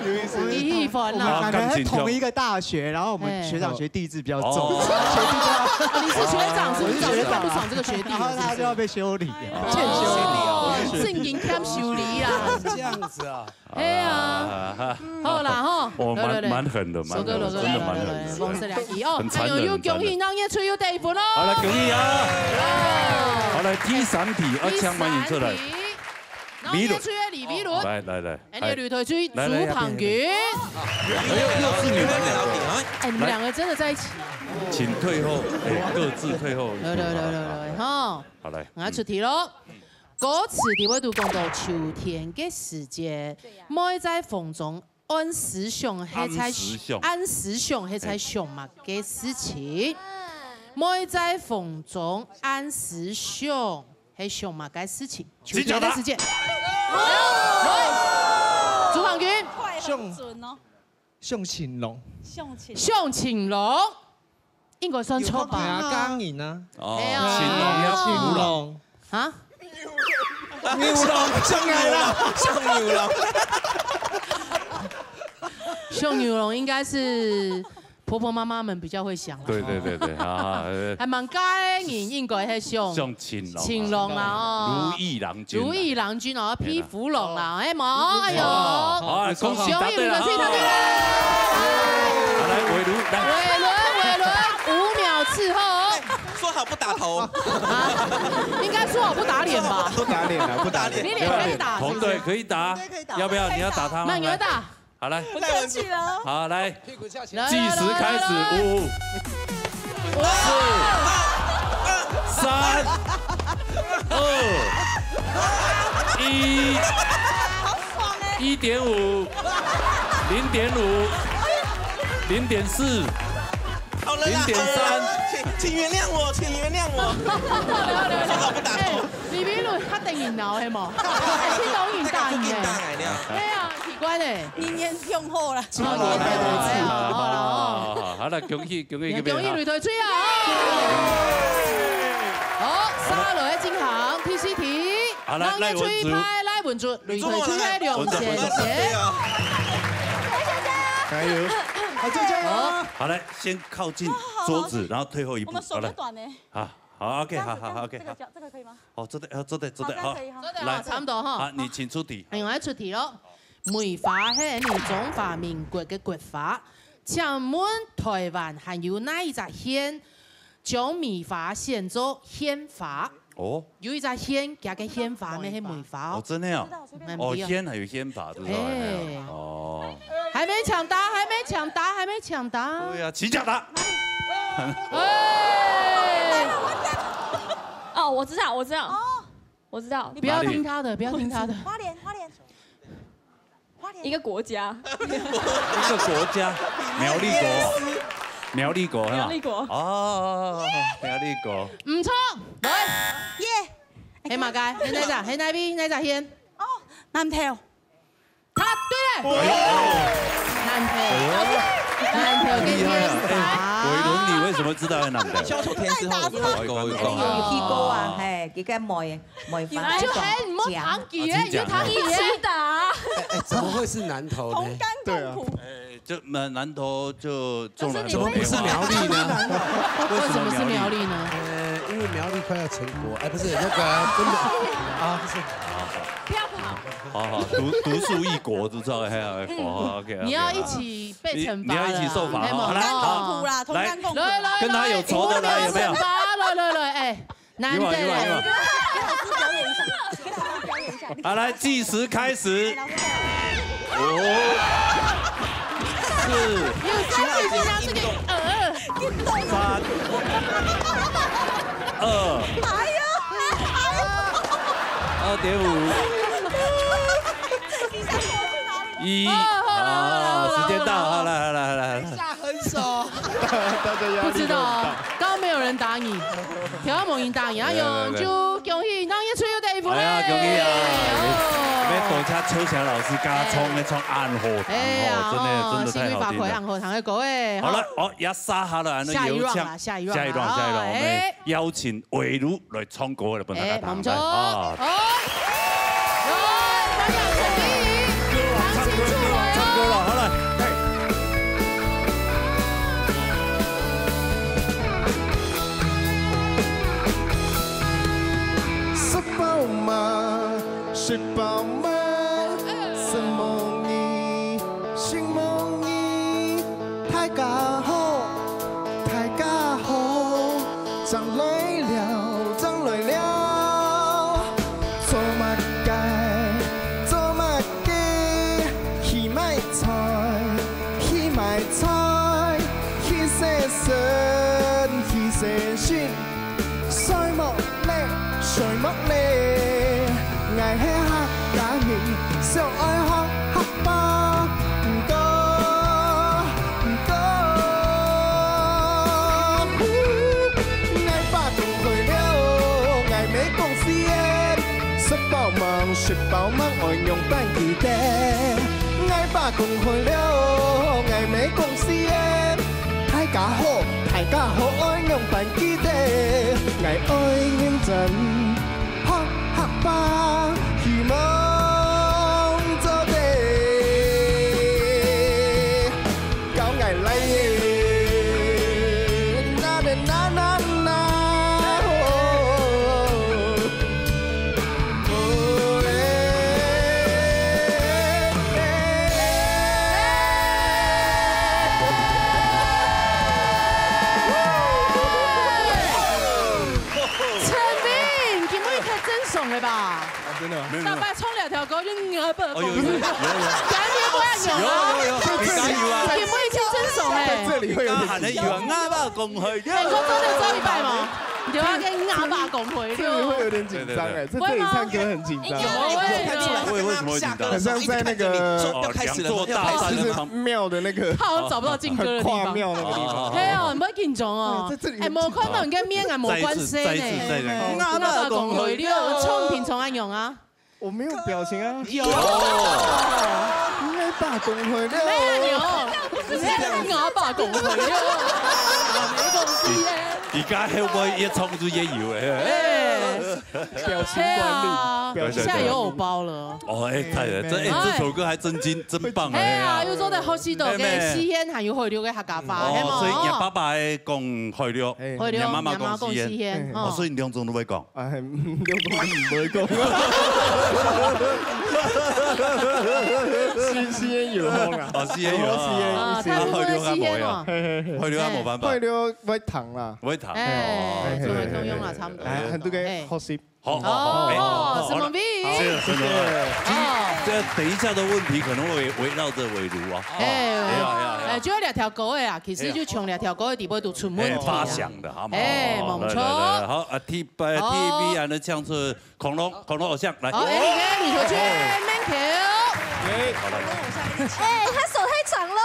有意思。你喜歡啦。我們兩個在同一個大學，然後我們學長學弟制比較重，哦。學弟就要，哦，你是學長，是不是？我是學長啊。早就看不爽這個學弟了，是不是？然後他就要被修理。 欠修理哦。哦，正經欠修理啊。這樣子啊。哎呀，好啦吼，我蠻，來，來，來。蠻狠的，蠻狠的，收割，收割，真的蠻狠的。來，來，來，黃色兩題哦。很殘忍，哎喲，恭喜，很殘忍。鬧熱隊又得一分咯。好，來，恭喜啊。哦。好，來，第三題，啊，請慢慢出來。第三題，鬧熱隊的李美倫。來，來，來。哎，你的女隊隊，來，來，朱胖君。哎呦，又是你們兩個。哎，你們兩個真的在一起。請退後，哎，各自退後一步。來，來，來，來，來，哈。好，來。我要出題咯。 歌詞裡背都講到秋天个時節，對呀。妹在風中暗時想，係在，暗時想。暗時想，係在想麼个事情？哎。妹在風中暗時想，係想麼个事情？秋天个時節。朱胖君。想，準哦。 向晴朗。向晴朗。向晴朗，應該算著吧？有聽啊，江仁啊。哦，哎呀。晴朗要晴朗。啊？牛郎，上來了，上牛郎。向晴朗應該是婆婆媽媽們比較會想啦。對，對，對，對，啊，呃。還蠻該人應該係向，向晴朗啊。晴朗啦，哦。如意郎君啊。如意郎君哦， 皮膚龍啦，哎，無，哎喲。好，恭喜答對了。恭喜你們，恭喜答對了。好，來，偉倫，來。偉倫，偉倫，五秒伺候哦。說好不打頭。啊，應該說好不打臉吧？不打臉了，不打臉。你臉可以打，是不是？紅隊可以打，紅隊可以打。要不要？你要打他嗎？那你要打。 好，來。不客氣了。好，來。屁股翹起來。計時開始，來，來，來，來。五、四、三、二、一、好爽欸。一點五、零點五、零點四、好了啦，零點三。好了啦，請，請原諒我，請原諒我。不打頭，不打頭。哎，李明倫他等你惱，係無？哎，聽到你打你呢。那個不敢打欸，那樣。對啊。 奇怪呢。人緣雄厚啦。好啦，好啦，好啦，好啦，恭喜，恭喜，恭喜，恭喜綠隊隊啊！好，續落來進行第四題。好，來，鬧熱隊派賴文竹，綠隊隊派兩線，謝謝。加油！好，就這樣啊。好，來，先靠近桌子，然後退後一步，我們手比較短呢。好來。好，好，OK，好，好，好，OK，這個，好。這個可以嗎？哦，做得，哦，做得，做得，好，做得，好，來，差不多哈。好，你請出題。哎，𠊎來出題咯。 梅花係𠊎等中華民國个國花，請問臺灣還有哪一隻縣將梅花選做縣花？哦。有一隻縣，佢个縣花乜係梅花哦。哦，真的哦。哦，縣還有縣花，知道欸？哦。還沒搶答，還沒搶答，還沒搶答。對啊，請搶答。欸。哦，我知道，我知道。哦。我知道。不要聽他的，不要聽他的。花蓮，花蓮。 一個國家。一個國家，苗栗國，苗栗國，苗栗國。哦，苗栗國。毋錯，來。耶。係麼个？係哪隻？係哪位？哪隻縣？哦，南投。答對了。南投，南投个縣花。偉倫，你為什麼知道在南投？小丑甜之後，我有去過啊，嘿，佢个妹，妹花。就喊你莫糖 佢耶，啊，真假的？佢糖佢耶。哎，怎麼會是南投呢？同甘共苦。對啊。哎，就，南，南投就種了很多梅花。怎麼不是苗栗呢？為什麼是苗栗呢？呃，因為苗栗快要成國，哎，不是，那個，真的，啊，不是。不要不好。好，好，獨，獨樹一國，就知道，嘿，好，好，OK，OK，你要一起被懲罰了啦，你，你要一起受罰，好，好，來，好，同甘共苦啦，同甘共苦。來，來，跟他有仇的來，有沒有？來，來，來，哎。 難得欸。一碗，一碗，一碗。好，來，計時開始。五、四、有三題是這樣子的，呃，三、二、哎呀，哎呀。二點五。你想我去哪裡？一。哦，好了，好了，啊，好了，時間到，好了，好了，好了。好了。 下狠手。大家壓力都很大。不知道，剛剛沒有人打你，調到某音打你，哎喲，來，來，來。就恭喜鬧熱隊隊哎呀，恭喜啊！哎喲。要多謝秋霞老師加唱个唱恁好聽哦，哎呀，真的，哦，真的太好聽了。幸亏把口很好聽个歌哎，好了，好。哦，也殺下了，俺的有请，下一round啦，下一round啦，下一round，下一round，哦，我们哎。邀请伟如来唱歌了，分大家哎，打开。没错。啊。好。来，欢迎陈明，唱清楚来哦。唱歌了，好了。嘿。 食飽吂？食飽吂？承蒙你，承蒙你。大家好，大家好，正來尞，正來尞。做麼个？做麼个？去買菜，去買菜，去洗身，去洗身。 睡目咧，睡目咧，𠊎係客家人，想愛學客話，毋過，毋過，𠊎爸講開了，𠊎乜講四个，食飽吂，食飽吂，愛仰般記得？𠊎爸講開了，𠊎乜講四个。 大家好，大家好，愛仰般記得？𠊎愛認真學客話，希望做得教𠊎倈仔。那那那那那，哦。 陳明，今晡日太正常了吧？啊，真的嗎？沒有，沒有。大家唱兩條歌就硬要不哦，有，有，有，有，有。感覺不要有啊。有，有，有，你加油啊！今晡日太正常了。在這裡會有點緊張。你剛剛喊的有啊，硬要公會。哎，你說真的只有一半嗎？ 你就要跟阿爸公會這裡會有點緊張哎，對，對，對。在這裡唱歌很緊張。應該會。看出來，我也為什麼會緊張？很像在那個，哦，要開始了，兩座大山的旁邊。就是廟的那個，他好像找不到進歌的地方。很跨廟那個地方。哦。對哦，你不要緊張哦。哎，在這裡很緊張。哎，沒看到你跟面啊，沒關係呢。再一次，再一次，再一次。阿爸公會了，唱平常恁樣啊。 我沒有表情啊。有。阿爸公會了。沒有，不是這樣，阿爸公會了。沒關係耶。你剛才會不會越唱就越有了？哎。表情管理，對啊，表情管理。現在有偶包了。哦，哎，太了，這，哎，哎。這首歌還真精，真棒哎。哎呀，又做得好許多个，哎，妹妹。四縣還有海陸个客家話，哦，係無？所以你爸爸會講海陸，哎。海陸，你媽媽講四縣。你媽媽講四縣，哦，哦。所以你兩種都會講。 哎，你都毋會講。四縣有風啊。哦，四縣有啊。四縣，啊，四縣。他們都是四縣哦。嘿，嘿，嘿。海陸啊，無辦法。海陸會聽啦。會聽。哎，哦，中文通用啦，差不多。哎，很多个學習。好，好，好，哎，哦，好，什麼味？好了。謝謝，謝謝。哦。這等一下的問題可能會圍繞著圍爐啊。哎，哎呀，哎呀，哎呀。哎，就係這條歌个啊，其實就從這條歌个底背就出問題啊。哎，發想的，好嗎？哎，哦，無錯。來，來，來，好，啊，第 拜，好。第一位恁樣唱出恐龍，恐龍偶像，來。好，哎，你看，你回去，哦。慢球。哎，好了。哎，他手太長了。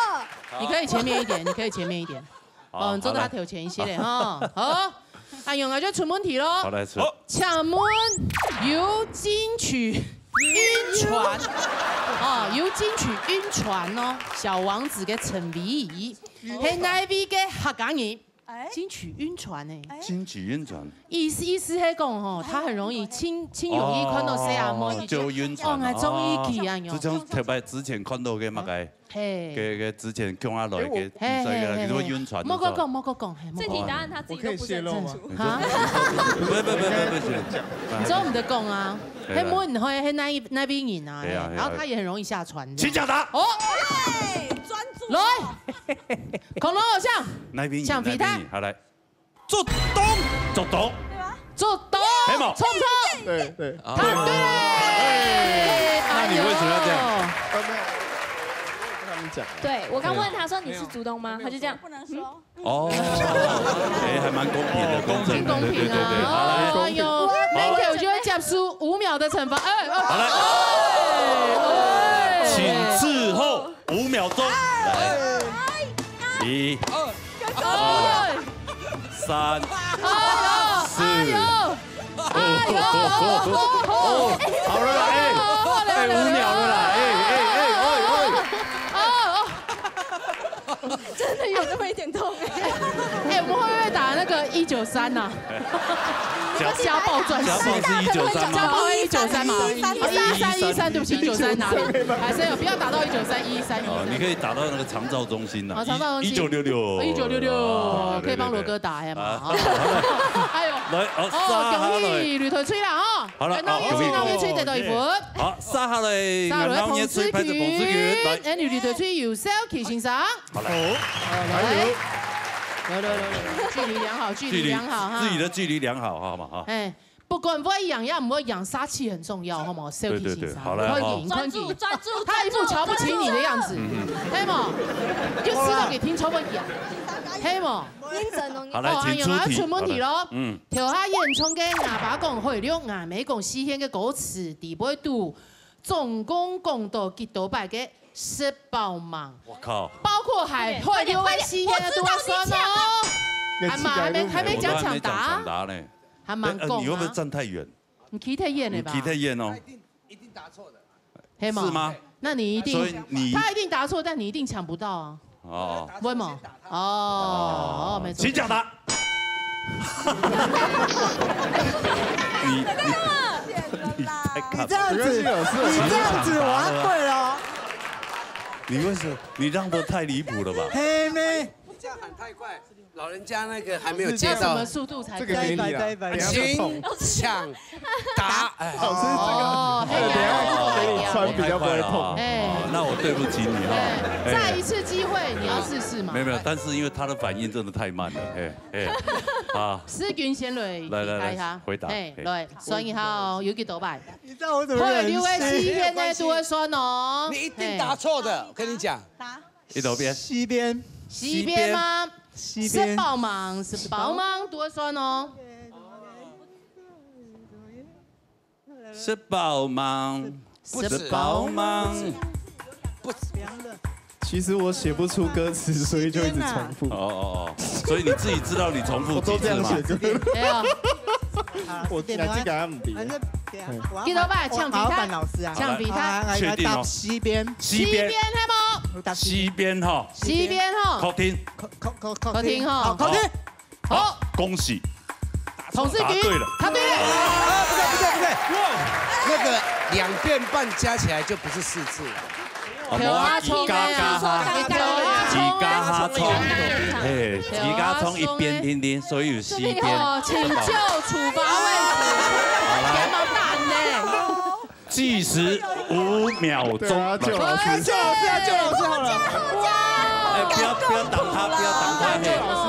你可以前面一點，你可以前面一點。好，哦，你坐到他頭前一些咧，哈。好，阿勇啊，就出問題咯。好，來，出。好。請問有金曲暈船，哦，有金曲暈船哦，小王子个陳偉，係哪位个客家人？ 哎。金曲暈船欸。哎。金曲暈船。意思，意思係講吼，他很容易，哎。盡，盡容易看到細阿妹，哦，就暈船。哦，𠊎中意佢啊，哦。就像特別之前看到个麼个，嘿。个，个之前共下來个比賽个啦，嘿，嘿，嘿，佢就會暈船，嘿。莫過講，莫過講，嘿，莫過講。這題答案他自己都不是很清楚。我可以洩露嗎？哈？不，不，不，不，不行。你知道我們在講啊？對啊。係問你，係哪一，哪位人啊？對啊，對啊。然後他也很容易下船，這樣。請解答。哦。哎，專注。來。 恐龍偶像，哪位？請回答。哪位？好，來。竹東，竹東。竹東，係無？著毋著？對，對。答對。哎，那你為什麼要這樣？哎喲。呃，沒有，我跟他們講。對，我剛問他說你是竹東嗎？沒有。他就這樣，不能說。嗯。哦，哎，還蠻公平的，公正的，蠻公平啊。對，對，對，對，好，來。哎喲，好。Michael就會接受五秒的懲罰。哎，哎。好，來。哎，哎。請伺候。 五秒鐘。來。一、二、三、四、五。哦，好了啦，哎，哎，五秒了啦，哎，哎，哎，哎，哎。哦，哦，真的有那么一点痛哎。哎，我们会不会打那个一九三呐？家暴专线。家暴是一九三吗？家暴一九三吗？一三一三，对不起，一九三哪里？还是有，不要打到一九三，一一三。哦，你可以打到那个长照中心呐，哦，长照中心。一九六六。一九六六，啊，可以帮罗哥打哎嘛。对，对，对。啊。哎呦，来，好，哦，杀下来。恭喜綠隊隊啦哈。好了，哎，那一起，好，恭喜。那我们吹得到一分。好，杀下来，杀下來，然后呢，吹拍子彭思群，彭思群，来。哎，绿队队友，小K先生。好，来。好，啊，来。来，来，来，来，距离良好，距离良好哈。距离，自己的距离良好，好嘛，哈。哎，不管会贏也毋會贏，殺氣很重要，好嗎？小K先生，對，對，對，好了，好。快贏，快贏。專注，專注，他一副瞧不起你的样子，專注，專注。嗯。係無？就知道佢聽錯个樣，係無？認真哦，你好，來，哦，請出題。哎呀，出問題咯。好了，嗯。頭下演唱个啞巴講海陸，啞妹講四縣个歌詞，底背肚，總共講到幾多擺个食飽吂？我靠。包括海，快點，海陸个四縣个都要算哦。快點，快點，快點。還沒，還沒，還沒講搶答。我都還沒講搶答呢。還沒講啊。哎，哎，你會不會站太遠？你企太遠了吧？你企太遠哦。一定，一定答錯的。係嗎？是嗎？那你一定，所以你他一定答錯，但你一定搶不到啊。哦。為什麼？哦，哦，沒錯。請搶答。你，你，你在幹嘛？你這樣子，沒關係，老師，我你這樣子，我要跪了哦。你為什麼？你讓得太離譜了吧？係咩？你這樣喊太快。 老人家那個還沒有接到。要什麼速度才可以？這個給你啊，這一百，這一百。請搶答。哎。老師，這個，哦，這個等一下給你穿比較不會痛。太快了啊。哎。哦，那我對不起你哈。哎，哎。再一次機會，你要試試嘛。沒有，沒有，但是因為他的反應真的太慢了，哎，哎，啊。思群先來，來，來，來，回答一下。回答。哎，哎。來，算一下哦，有幾多擺？你知道我怎麼忍心？海陸个四縣个都會算哦。你一定答錯的，哎。我跟你講。答。 一路變。四縣。四縣嗎？四縣。食飽吂，食飽吂，都會算哦。食飽吂，不止。食飽吂。不止。其實我寫不出歌詞，所以就一直重複。哦，哦，哦，所以你自己知道你重複幾次嗎？我都這樣寫歌。沒有。我，這個還不比。反正，對啊，我要，幾多擺？我要請比他。麻煩老師啊。請比他。好，來，來，確定哦。來，答四縣。四縣。四縣係無？ 四縣吼。四縣吼。確定。確，確，確，確定吼。好，確定。好，恭喜。同事局，答對了。答對了。啊，不對，不對，不對。那個兩遍半加起來就不是四次了。哦，無啊，自家加哈，自家哈衝，嘿，自家衝一遍定定，所以有四遍。哦，請就處罰位置，好啦。點毛蛋呢？ 計時五秒鐘。對啊，救老師。不要救老師啊，救老師好了。哎，不要，不要擋他，不要擋他，嘿。救老師。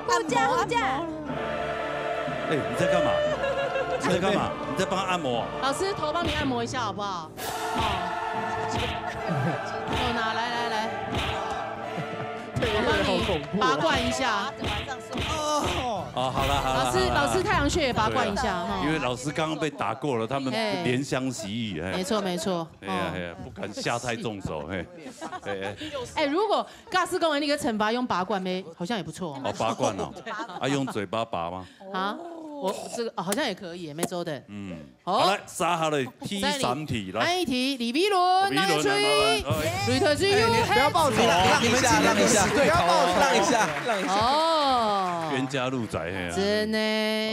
護駕，護駕。哎，你在幹嘛？你在幹嘛？你在幫他按摩？老師，頭幫你按摩一下好不好？哦。手拿，來，來，來。我幫你拔罐一下。哦。哦，好了，好了，老師，好了，老師，太陽穴也拔罐一下，哈。對啊，因為老師剛剛被打過了，他們哎。憐香惜玉，哎。沒錯，沒錯。哎呀，哦。哎呀，不敢下太重手，嘿。哎，哎。哎，如果假使講你个懲罰用拔罐咩，好像也不錯哦。哦，拔罐哦。啊，用嘴巴拔嗎？啊，我，這個，哦，好像也可以耶，沒錯的。嗯。好。好，來，殺下來，第三題，來。下一題，李維倫，李維倫，來，來，來，來。來，來，來。你，你不要報仇哦。讓一下，讓一下，不要報仇哦。讓一下，讓一下。哦。冤家路窄，嘿啊。真的。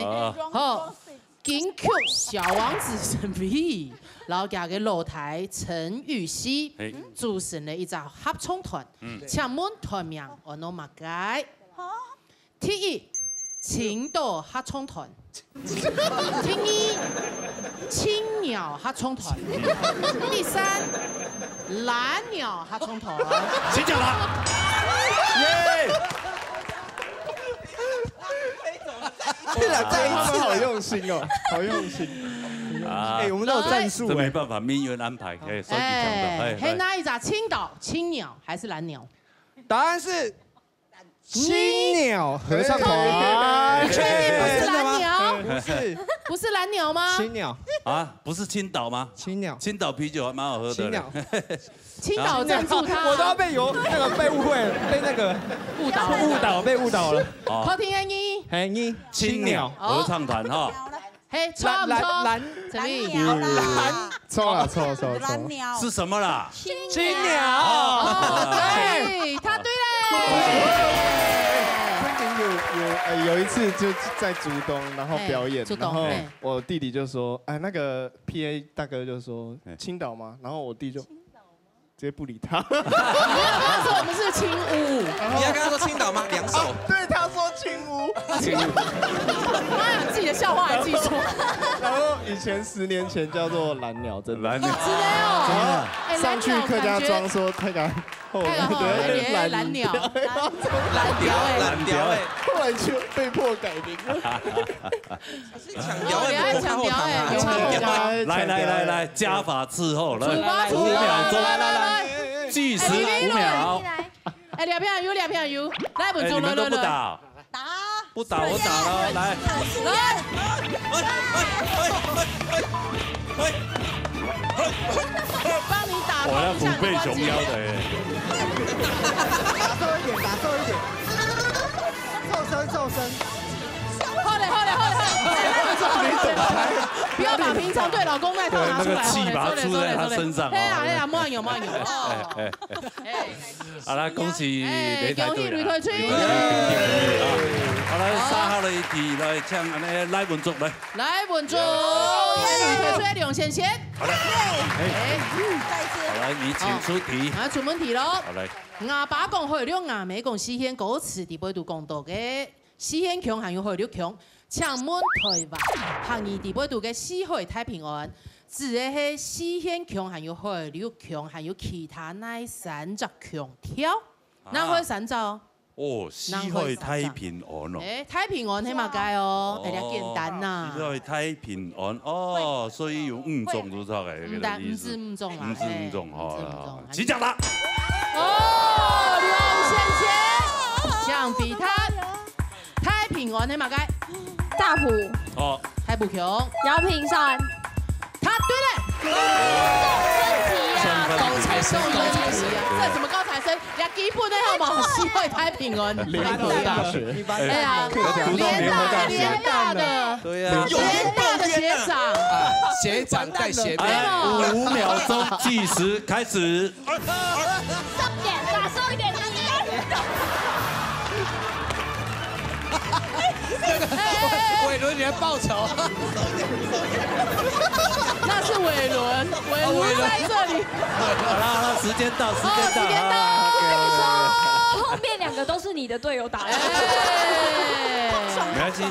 啊。好， 金曲小王子陳輝，然後佢个老弟陳奕希，嘿。組成了一隻合唱團。嗯。請問團名安到麼个？第一，青島合唱團。第二，青鳥合唱團。第三，藍鳥合唱團。請講答。耶！ 這兩，這一次好用心哦，好用心。啊。哎，我們都有戰術哎。這沒辦法，命運安排，哎，算你強的，哎，哎，嘿，來。哪一隻？青島、青鳥還是藍鳥？答案是青鳥合唱團。你確定不是藍鳥？不是。不是藍鳥嗎？青鳥。啊，不是青島嗎？青鳥。青島啤酒還蠻好喝的嘞。青鳥。 青島贊助他。我都要被有，那個被誤會了，被那個誤導。誤導，被誤導了。哦。好，第二。嘿，你。青鳥合唱團哈。嘿，錯毋錯？蓝，蓝，什麼？蓝鳥啦。错了，错了，错了，错了。蓝鳥。是什么啦？青鳥。哦，对，答对了。曾经有有呃有一次就在竹东，然后表演，嘿竹东然后嘿我弟弟就说，哎，那个 P A 大哥就说嘿青岛吗？然后我弟就直接不理他。你要说我们是青屋，你要跟他说青岛吗？两首。对，他说青屋。妈呀，自己的笑话还记错。然后以前十年前叫做蓝鸟，真的。蓝鸟。真的哦，哎上去客家庄说太敢后太敢后对哎蓝鸟蓝蓝鸟哎，蓝鸟哎，后来就被迫改名了。抢鸟哎，不怕后堂啊，哦你要抢鸟哎抢鸟哎。来来来来，加法伺候，来，处罚处罚五秒钟，来来来来计时五秒。哎，两票有两票有，来，哎，文竹你们都不来来来，打，打，不打我打了，来，来，帮你打我要虎背通一下你的关节。熊腰的哎。打瘦一点，打瘦一点。瘦身，瘦身。好嘞，好嘞，好嘞，好嘞。不要把平常对老公那套拿出来，对，那个气把它出在他身上好嘞，好嘞，好嘞。哎呀，哎呀，慢有，慢有。哦，哎，好啦，恭喜擂台队啦，恭喜擂台队啊！好，来，三号的一题，来，请咱的赖文竹来。来，文竹，擂台队两先先。好嘞，哎，好来，你请出题。啊，出问题喽。好来，阿爸讲海陸，阿姆講四縣，歌詞底背都講到个四縣腔還有海陸腔。請問台灣客語底背都个四海大平安，指的係四縣腔還有海陸腔，還有其他哪三隻腔調？哪个三隻哦？哦，四海大平安哦。哎，大平安係麼个哦？哎，較簡單呐。四海大平安哦，所以有五種都是个，嗯，但意思。五種啦，五種五種好了，哎五種五種請作答。哦，劉先生，想必他大平安係麼个？大埔、哦，大埔腔，饶平山。答對了。送分題啊，高材生，高材生。这什么高材生？人家基本的好不好？四海大平安，联合大学，哎呀，读到联合大学联大的，对呀，联大的学长，学长带学妹。哎，五秒钟计时开始。重点，打瘦一点，打瘦一点。伟伦，你来报仇。那是伟伦，伟伦在这里。好了好了，时间到，时间到，哦时间到啊，OK，OK，OK。后面两个都是你的队友打的。哎，没关系，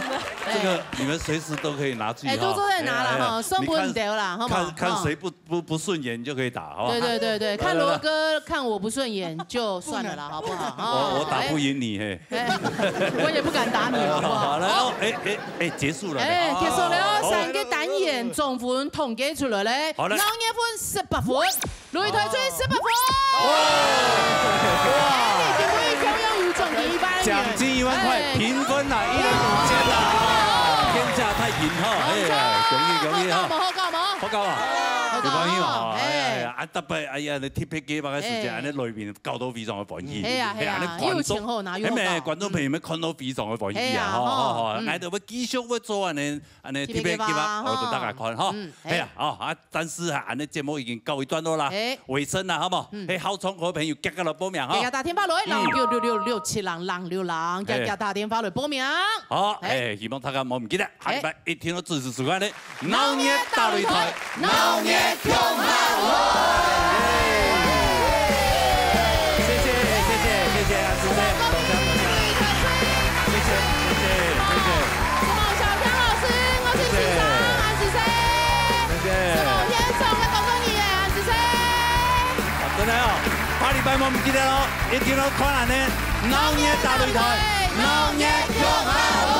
这个你们随时都可以拿去哎，哈。都坐在拿了哈，哎哎算不能得啦，好不好？看看谁不不不顺眼就可以打，好不好？对对对对，来看罗哥，看我不顺眼就算了啦，好不好？我我打不赢。赢你嘿。哎，我也不敢打你，好不好？好了，哎哎哎，结束了。哎，结束了哦，好三个单元总分统计出来嘞，好嘞鬧热分十八分，擂台队十八分。哎，你今晡日共樣有獎金一百元。奖金一万块，哎平分啦，一人五千啦，天下太平哈，哎呀，恭喜恭喜哈好搞。吗？好搞吗？好搞啊，好搞有朋友啊，哎哎呀，啊，特别哎呀，你特别给那个时间，哎那内面搞到非常的欢喜，哎呀哎呀哎，那观众又有前后拿又好搞哎，观众朋友们看到非常的欢喜啊，哎呀好好好，嗯那都会继续会做安尼安尼特别给特别给吧吧，我们大家看哈，嗯哎呀，好啊，但是啊，安尼节目已经告一段落啦，哎尾声啦，好不好？哎，好唱歌的朋友，赶快来报名哈大。家打电话来，零九六六六七零零六零，大家打电话来报名。好，哎哎，希望大家莫唔记得，下礼拜一定要准时收看的闹热大擂台，闹热共下来。谢谢谢谢谢谢安师生，多谢多谢，谢谢谢谢谢谢。什么小强老师，我是先生，安师生。谢谢。什么先生，我讲讲你耶，安师生。啊，真的哦，下礼拜莫唔记得哦，一定要看安尼闹热大擂台，闹热共下来。